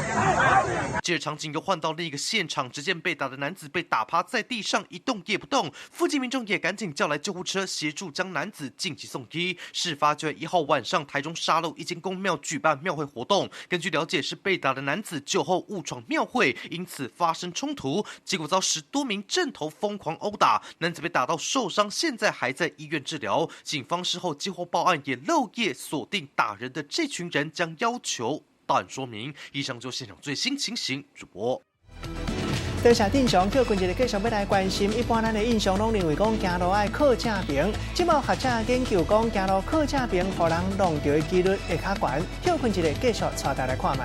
[SPEAKER 14] 接着場景又換到另一個現場，只見被打的男子被打趴在地上一動也不動，附近民眾也趕緊叫來救護車協助將男子緊急送醫。事發就在1號晚上，台中沙鹿一間宮廟舉辦廟會活動。根據了解，是被打的男子酒後誤闖廟會，因此發生衝突，結果遭10多名陣頭瘋狂毆打，男子被打到受傷，現在還在醫院治療。警方事後接獲報案，也漏夜鎖定打人的這群人，將要求到案說明。以上就現場最新情形，主播。
[SPEAKER 2] 多謝鎮雄，扣緊一个繼續欲來關心。一般咱的印象攏認為講行路愛靠正爿，這馬學者研究講行路靠正爿，予人弄著的幾率會較懸。扣緊一个繼續帶大家來看覓。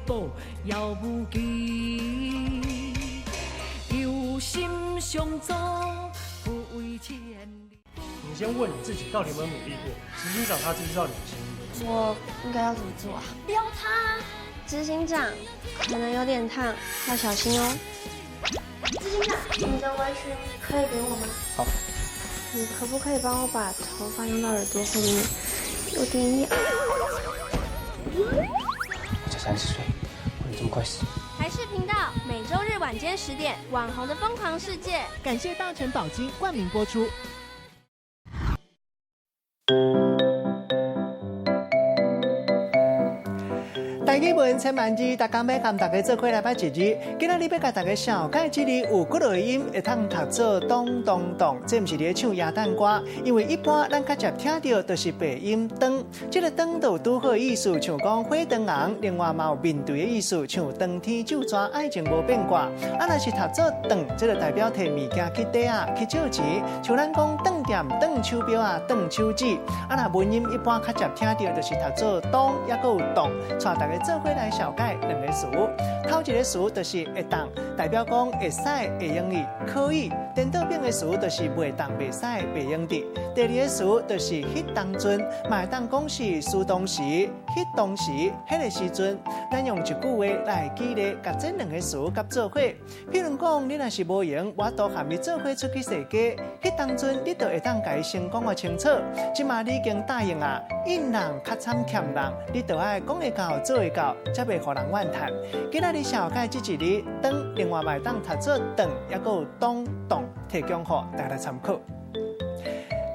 [SPEAKER 15] 宝遥无期，有心相助不为千里。
[SPEAKER 16] 你先问你自己，到底有没有努力过？执行长他知不知道你的心意？
[SPEAKER 17] 我应该要怎么做啊？
[SPEAKER 5] 撩他！
[SPEAKER 17] 执行长可能有点烫，要小心哦。执行长，你的围裙可以给我吗？
[SPEAKER 16] 好。
[SPEAKER 17] 你可不可以帮我把头发用到耳朵后面？有点痒。
[SPEAKER 18] 我才30岁，不能这么快死。
[SPEAKER 17] 台视频道每周日晚间10点，《网红的疯狂世界》。
[SPEAKER 2] 感谢大成宝金冠名播出。台语文千万字，逐工欲共大家做伙来捌一字。今仔日欲共大家绍介这个有几落音，会通读做咚咚咚。这毋是咧唱耶诞歌，因为一般咱较常听著就是白音当。这个当就有拄好意思，像讲火长红，另外嘛有面对的意思，像当天就纸，爱情无变卦。啊，若是读做当，这个代表提物件去底啊，去借钱，像咱讲当店、当手表啊、当手指。啊，若文音一般较常听著就是读做咚，抑阁有动，带大家做伙来绍介两个词。头一个词就是会当，代表讲会使、会用的、可以。颠倒变的词就是袂当、袂使、袂用的。第二个词就是彼当阵，嘛会当讲是事当时、彼当时、彼个时阵。咱用一句话来举例，共这两个词合做伙。譬如讲，你若是无闲，无法度含伊做伙出去踅街，彼当阵你就会当共伊先讲个清楚。这马你已经答应啊，应人较惨欠人，你就爱讲会到做会到，才袂予人怨叹。今仔日绍介这一字当，另外嘛会当读做顿，抑阁有咚动，提供予大家参考。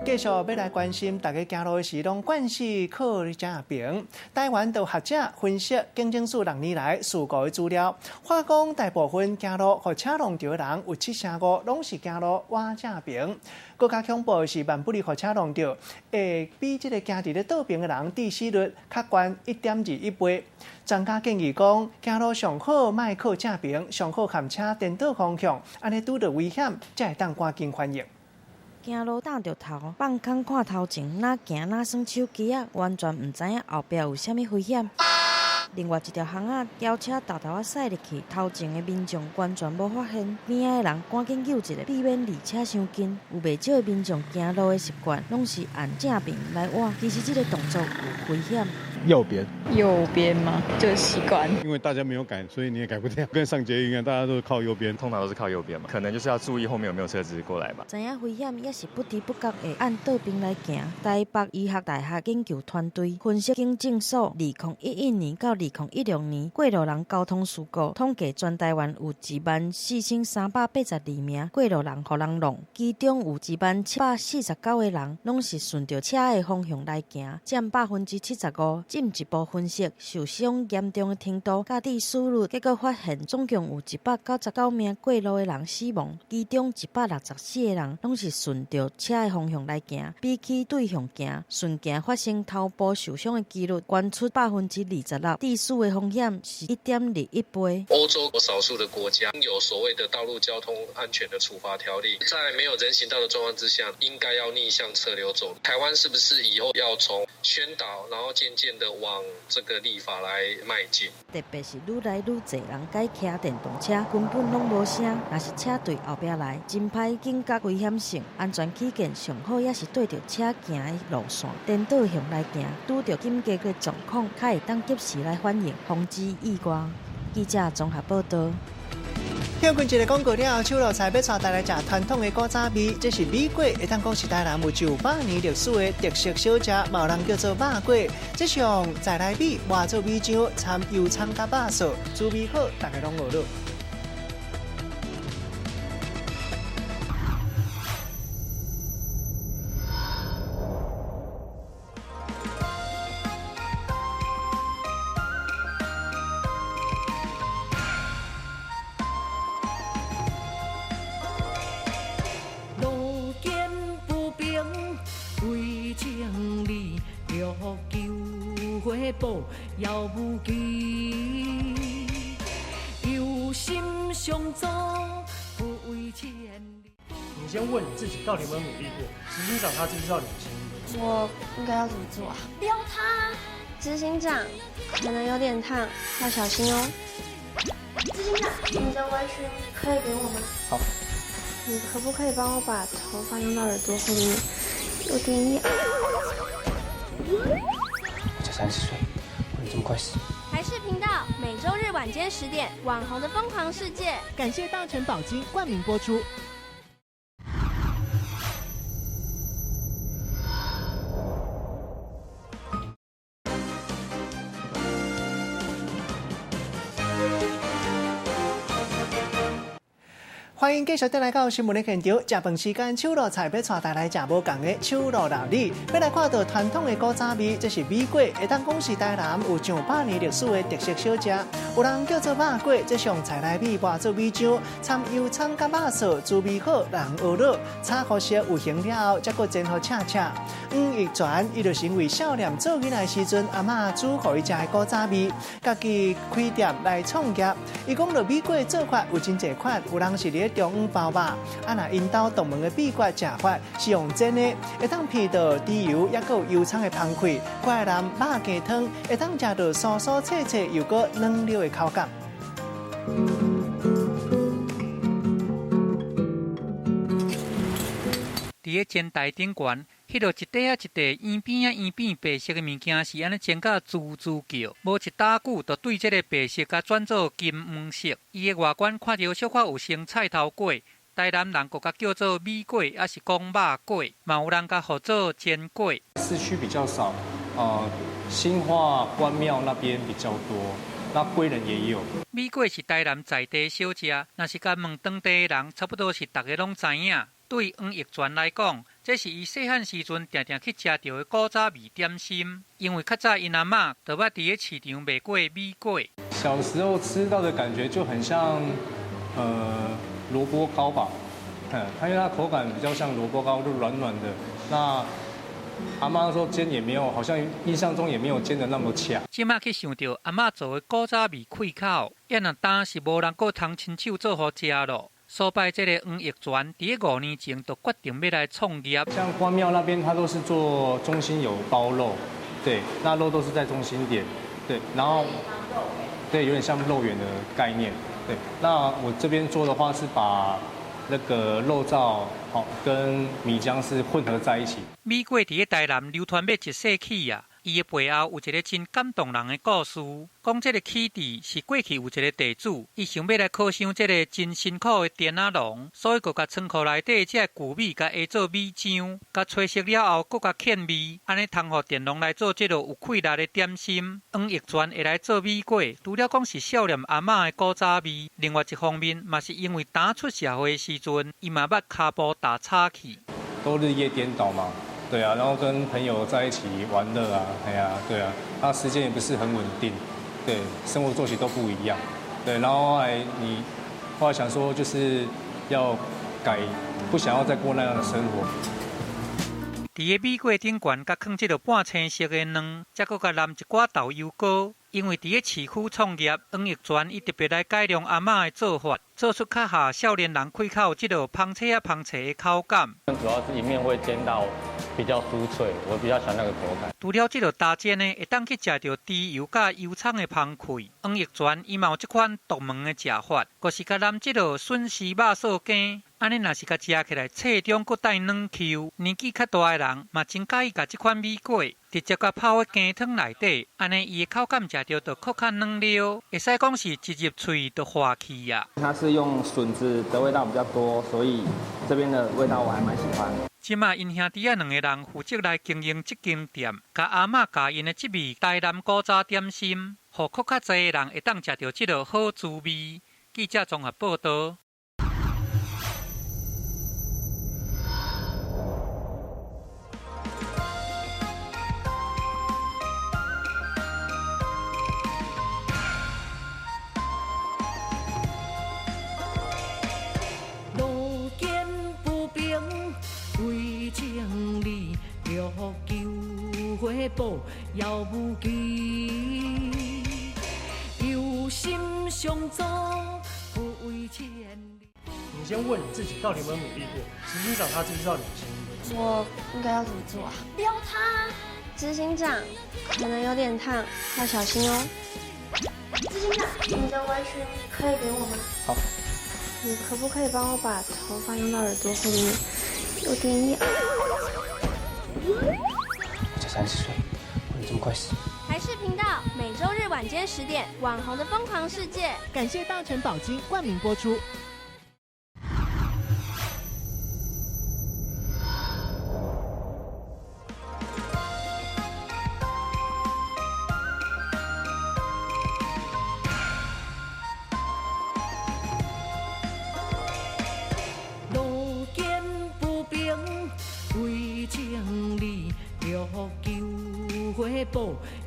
[SPEAKER 2] 继续欲来关心大家行路的时，拢惯势靠正边。台湾的学者分析警政署6年来事故的资料，发讲大部分行路予车弄著的人有75%拢是行路倚正边。阁较恐怖的是，万不利予车弄著，会比这个行伫咧倒边的人致死率较悬1.21倍。专家建议讲，行路上好莫靠正边，上好含车颠倒方向，按呢拄著危险才会当赶紧反应。
[SPEAKER 13] 行路挡著头，放空看头前，哪行哪耍手机仔，完全毋知影后壁有啥物危险。另外一条巷仔，轿车沓沓仔驶入去，头前的民众完全无发现，边仔的人赶紧救一下，避免离车伤近。有袂少的民众行路的习惯，拢是按正边来倚，其实这个动作有危险。
[SPEAKER 19] 右边。
[SPEAKER 24] 右边吗？就是习惯。
[SPEAKER 19] 因为大家没有改，所以你也改不掉。跟上捷运一样，大家都是靠右边，
[SPEAKER 20] 通常都是靠右边嘛。可能就是要注意后面有没有车子过来吧。
[SPEAKER 13] 知影危险，也是不知不觉会按倒边来行。台北医学大学研究团队分析警政署2011年到2016年过路人交通事故统计，全台湾有14382名过路人予人弄，其中有10749个人拢是顺著车的方向来行，占75%。进一步分析受伤严重的程度，佮致死率，结果发现总共有199名过路的人死亡，其中164个人拢是顺著车的方向来行，比起对向行，顺行发生头部受伤的几率悬出26%，致死的风险是1.21倍。
[SPEAKER 21] 欧洲少数的国家有所谓的道路交通安全的处罚条例，在没有人行道的状况之下，应该要逆向车流走。台湾是不是以后要从宣导，然后渐渐的往这个立法来迈进？
[SPEAKER 13] 特别是愈来愈济人改骑电动车，根本拢无声。若是车对后壁来，真歹警觉危险性。安全起见，上好也是对著车行的路线颠倒向来行，拄著紧急的状况，较会当及时来反应，防止意外。记者综合报道。
[SPEAKER 2] 歇困一个广告了，手路菜欲带大家食传统的古早味，这是美粿，会当讲是台南有900年历史的特色小食，嘛有人叫做肉粿。这是用在来米磨做米浆，掺油葱佮肉素，滋味好，大家拢学了。
[SPEAKER 15] 遥无期，有心相助，不为千里。
[SPEAKER 16] 你先问你自己，到底有没有努力过？执行长他知不知道你的心意？
[SPEAKER 17] 我应该要怎么做啊？撩他！执行長，可能有點燙，要小心哦。執行長，你的圍裙可以給我嗎？
[SPEAKER 3] 好。
[SPEAKER 17] 你可不可以幫我把頭髮弄到耳朵後面？有點癢。
[SPEAKER 3] 我才30歲，不能這麼快死。
[SPEAKER 17] 台視頻道每週日晚間10點，網紅的瘋狂世界。
[SPEAKER 2] 感謝大成寶金冠名播出。歡迎繼續轉來到新聞的現場。食飯時間，手路菜欲帶大家來食無仝的手路料理。欲來看到傳統的古早味，這是米粿，會當講是台南有上百年歷史的特色小食。有人叫做肉粿，這是用菜來米磨做米漿，摻油蔥佮肉臊，滋味好，人學樂。炒予熟有形了後，才閣煎予赤赤。黃玉泉，伊就是因為少年做囡仔時陣，阿嬤煮予伊食的古早味，家己開店來創業。伊講著米粿做法有真濟款，有人是佇咧中央包肉，啊若𪜶兜獨門的秘訣食法是用煎的，會當鼻著豬油，抑閣有油蔥的香氣，過來淋肉羹湯，會當食著酥酥脆脆又閣軟溜的口感。
[SPEAKER 1] 佇咧煎台頂懸，彼落一塊仔一塊圓扁仔圓扁白色的物件是按呢煎甲滋滋叫，無一大久就對這个白色共轉做金黃色。伊的外觀看著小可有像菜頭粿，台南人閣共叫做米粿，抑是講肉粿，嘛有人共號做煎粿。
[SPEAKER 3] 市區比較少，新化關廟那邊比較多，那歸仁也有。
[SPEAKER 1] 米粿是台南在地小食，若是共問當地的人，差不多是逐个攏知影。對黃玉泉來講，這是伊細漢時陣定定去食著的古早味點心。因為較早𪜶阿嬤就捌佇咧市場賣過米粿。
[SPEAKER 3] 小時候吃到的感覺就很像，蘿蔔糕吧，它因為它口感比較像蘿蔔糕，就軟軟的。那阿媽說煎也沒有，好像印象中也沒有煎得那麼恰。
[SPEAKER 1] 這馬去想著阿嬤做的古早味開口，也若當是無人閣通親手做予食咯。所以這个黃玉泉佇咧5年前就決定欲來創業。
[SPEAKER 3] 像關廟那邊，他都是做中心有包肉，對，那肉都是在中心點，對，然後，對，有點像肉圓的概念，對。那我這邊做的話是把那個肉燥好跟米漿是混合在一起。
[SPEAKER 1] 米粿佇咧台南流傳欲一世紀啊！伊的背後有一个真感動人的故事，講這个起佇是過去有一个地主，伊想欲來犒賞這个真辛苦的田仔農，所以閣共倉庫內底這个舊米共下做米漿，共炊熟了後，閣共芡味，按呢通予田農來做這个有氣力的點心。黃玉泉會來做米粿，除了講是少年阿嬤的古早味，另外一方面嘛是因為當出社會的時陣，伊嘛捌跤步踏差去，
[SPEAKER 3] 都日夜顛倒嘛。對啊，然後跟朋友在一起玩樂啊，哎呀，對啊，那時間也不是很穩定，對，生活作息都不一樣，對，然後後來你後來想說就是要改，不想要再過那樣的生活。
[SPEAKER 1] 佇个米粿頂懸，佮囥這个半青色的卵，再閣共淋一寡豆油膏。因為佇咧市區創業，黃玉泉伊特別來改良阿嬤的做法，做出較合少年人開口這个芳脆啊芳脆的口感。
[SPEAKER 4] 主要是一面會煎到比較酥脆，我比較喜歡那個口感。
[SPEAKER 1] 除了這个打煎呢，會當去食著豬油佮油蔥的香氣。黃玉泉伊嘛有這款獨門的食法，就是共淋這个筍絲肉臊羹。按呢若是共食起來脆中閣帶軟 Q，年紀較大的人嘛真佮意共這款米粿直接共泡佇羹湯內底，按呢伊的口感食著就閣較軟溜，會使講是一入喙就化去啊。
[SPEAKER 6] 它是用筍子的味道比較多，所以這邊的味道我還蠻喜歡。
[SPEAKER 1] 這馬𪜶兄弟仔兩个人負責來經營這間店，共阿嬤教𪜶的這味台南古早點心，予閣較濟的人會當食著這个好滋味。記者綜合報導。
[SPEAKER 15] 遥無期，有心相助，不為千里。
[SPEAKER 16] 你先問你自己，到底有沒有努力過？執行長他知不知道你的心意？
[SPEAKER 17] 我應該要怎麼做啊？撩他，执行长，可能有点烫，要小心哦。执行长，你的围裙可以给我吗？
[SPEAKER 3] 好。
[SPEAKER 17] 你可不可以帮我把头发用到耳朵后面？有点痒。
[SPEAKER 6] 我才30岁，不能这么快死。
[SPEAKER 17] 台视频道每周日晚间10点，《网红的疯狂世界》。
[SPEAKER 2] 感谢大成宝金冠名播出。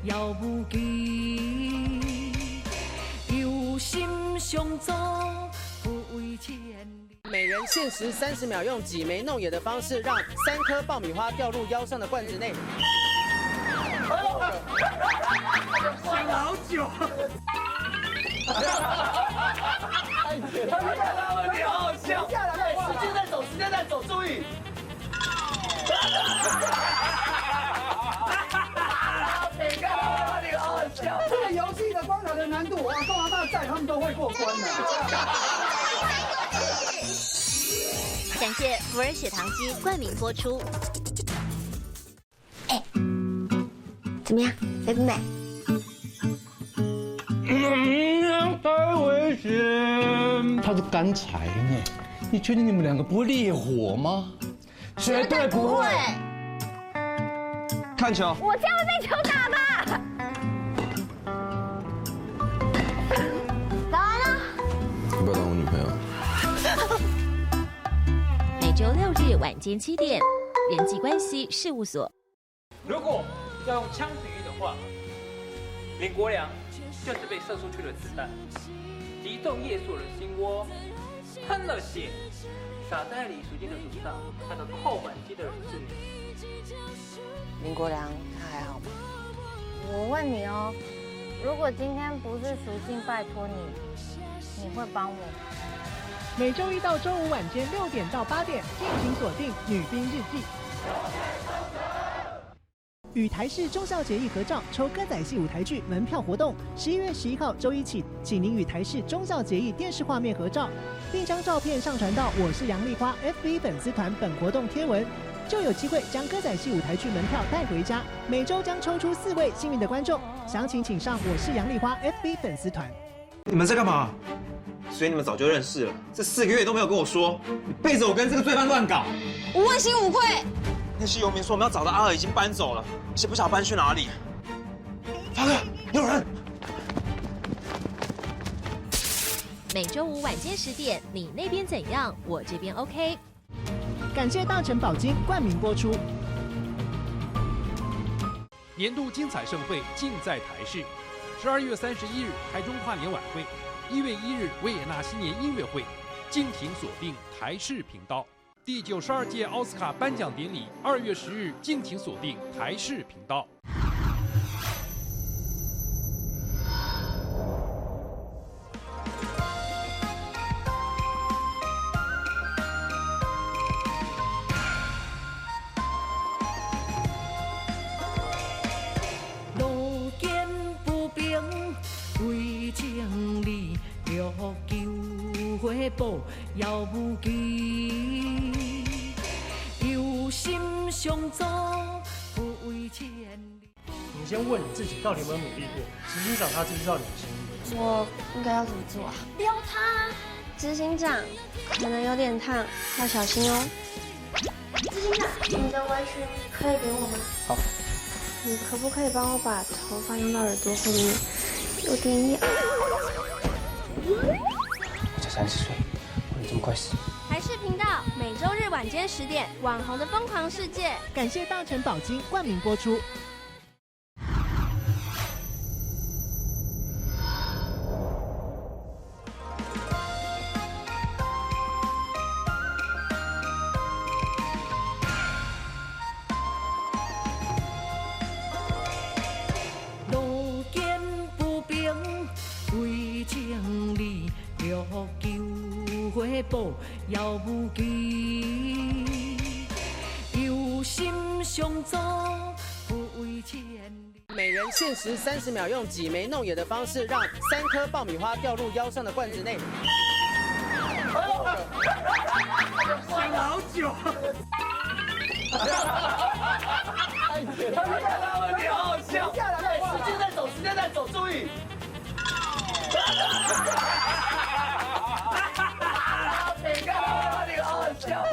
[SPEAKER 15] 遥无期，有心相助，不为千里。
[SPEAKER 7] 每人限时30秒，用挤眉弄眼的方式，让3颗爆米花掉入腰上的罐子内。
[SPEAKER 16] 想了好久。他们你好好笑。时间在走，时间在走，注意。
[SPEAKER 8] 这个游戏的关卡的难度，我阿公阿嬷在，他们都会过关的。
[SPEAKER 22] 感谢福尔血糖机冠名播出。
[SPEAKER 17] 哎，怎么样，美不美？
[SPEAKER 23] 嗯，太危险！它是干柴呢，你确定你们两个不会烈火吗？
[SPEAKER 17] 绝对不会。
[SPEAKER 23] 看球。
[SPEAKER 17] 我这样会被球打吧？早安啊！
[SPEAKER 25] 你不要当我女朋友。
[SPEAKER 22] 每周6日晚间7点，人际关系事务所。
[SPEAKER 26] 如果要用枪比喻的话，林国良就是被射出去的子弹，击中叶素的心窝，喷了血，洒在李淑静的手上。那个扣扳机的人是你。
[SPEAKER 27] 林国良他还好吗？
[SPEAKER 28] 我问你哦，如果今天不是淑静拜托你，你会帮我吗？
[SPEAKER 2] 每周一到周五晚间6点到8点，敬请锁定《女兵日记》。与台视忠孝节义合照抽歌仔戏舞台剧门票活动，11月11号周一起，请您与台视忠孝节义电视画面合照，并将照片上传到我是杨丽花 FB 粉丝团本活动贴文，就有机会将歌仔戏舞台剧门票带回家。每周将抽出4位幸运的观众，详情请上我是杨丽花 FB 粉丝团。
[SPEAKER 29] 你们在干嘛？所以你们早就认识了，这4个月都没有跟我说，你背着我跟这个罪犯乱搞，
[SPEAKER 30] 我问心无愧。
[SPEAKER 29] 那些游民说我们要找的阿尔已经搬走了，谁不晓得搬去哪里？发哥，有人！
[SPEAKER 22] 每周五晚间10点，你那边怎样？我这边 OK。
[SPEAKER 2] 感谢大成宝金冠名播出。
[SPEAKER 31] 年度精彩盛会尽在台视，12月31日台中跨年晚会，1月1日维也纳新年音乐会，敬请锁定台视频道。第92届奥斯卡颁奖典礼，2月10日，敬请锁定台视频道。
[SPEAKER 15] 路见不平，为情理，欲求回报，遥无期。有心相助，不为千里。
[SPEAKER 16] 你先问你自己，到底有没有努力过？执行长他知不知道你的心意？
[SPEAKER 17] 我应该要怎么做啊？撩他！执行长，可能有点烫，要小心哦。执行长，你的围裙可以给我吗？
[SPEAKER 3] 好。
[SPEAKER 17] 你可不可以帮我把头发用到耳朵后面？有点痒。
[SPEAKER 6] 我才30岁，不能这么快死。
[SPEAKER 17] 台视频道每周日晚间10点，《网红的疯狂世界》。
[SPEAKER 2] 感谢大成宝金冠名播出。
[SPEAKER 15] 路见不平，为情理，欲求回报，遥无期。有心相助，不
[SPEAKER 7] 每人限时30秒，用挤眉弄眼的方式，让三颗爆米花掉入腰上的罐子内。
[SPEAKER 8] 想好久。他们你好好笑。时间在走，时间在走，注意。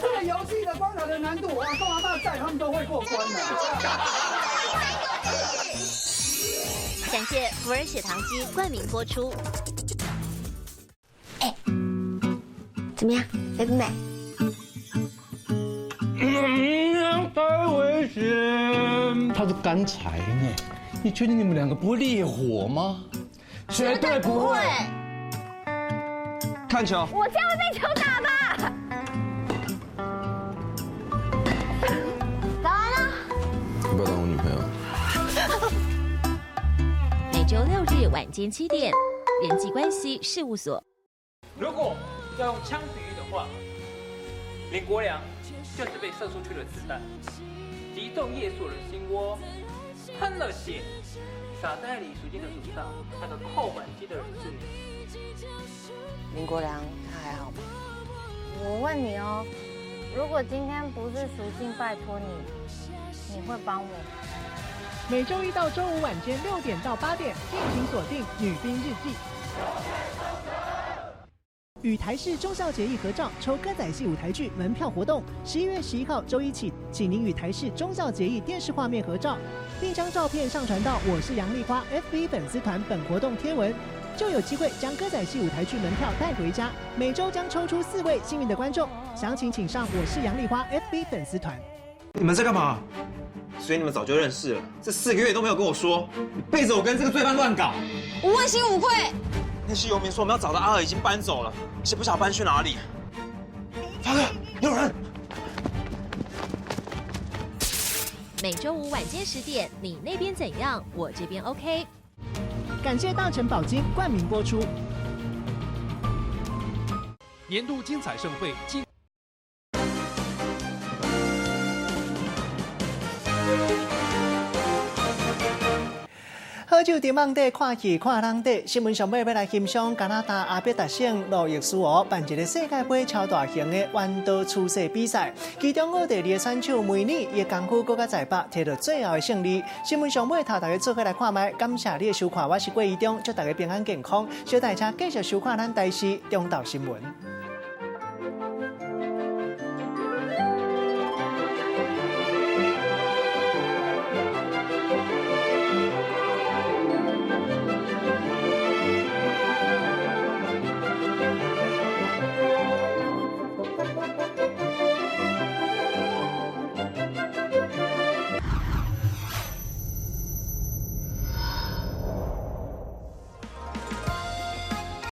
[SPEAKER 8] 这个游戏的关卡的难度，阿公阿嬷在，他们都会过关的。
[SPEAKER 22] 感谢福尔血糖机冠名播出。
[SPEAKER 17] 哎，怎么样，美不美？
[SPEAKER 23] 嗯，太危险！它是干柴呢，你确定你们两个不会烈火吗？
[SPEAKER 8] 绝对不会。
[SPEAKER 29] 看球。
[SPEAKER 17] 我这样会被球打吧？早安啊！
[SPEAKER 25] 要不要当我女朋友？
[SPEAKER 22] 每周六日晚间7点，人际关系事务所。
[SPEAKER 26] 如果要用枪比喻的话，林国梁就是被射出去的子弹，击中叶素人心窝，喷了血，洒在李淑静的手上。那个扣扳机的人是你。
[SPEAKER 27] 林国梁他还好吗？
[SPEAKER 28] 我问你哦，如果今天不是淑静拜托你，你会帮我吗？
[SPEAKER 2] 每周一到周五晚间6点到8点，敬请锁定《女兵日记》。与台视忠孝节义合照抽歌仔戏舞台剧门票活动，11月11号周一起，请您与台视忠孝节义电视画面合照，并将照片上传到我是杨丽花 FB 粉丝团本活动贴文，就有机会将歌仔戏舞台剧门票带回家。每周将抽出四位幸运的观众，详情请上我是杨丽花 FB 粉丝团。
[SPEAKER 29] 你们在干嘛？所以你们早就认识了，这4个月都没有跟我说，你背着我跟这个罪犯乱搞。
[SPEAKER 17] 我问心无愧。
[SPEAKER 29] 那些游民说我们要找的阿尔已经搬走了，是不晓得搬去哪里。发哥，有人。
[SPEAKER 22] 每周五晚间10点，你那边怎样？我这边 OK。
[SPEAKER 2] 感谢大成宝金冠名播出。
[SPEAKER 31] 年度精彩盛会进。
[SPEAKER 2] 好酒伫网底看戏看人底，新闻上尾欲来欣赏加拿大阿伯达省路易斯湖办一个世界杯超大型的弯刀初赛比赛，其中奥地利的选手梅尼伊的功夫阁较在北，摕到最后的胜利。新闻上尾头大家做伙来看觅，感谢你的收看，我是郭怡中，祝大家平安健康，小大家继续收看咱台视中昼新闻。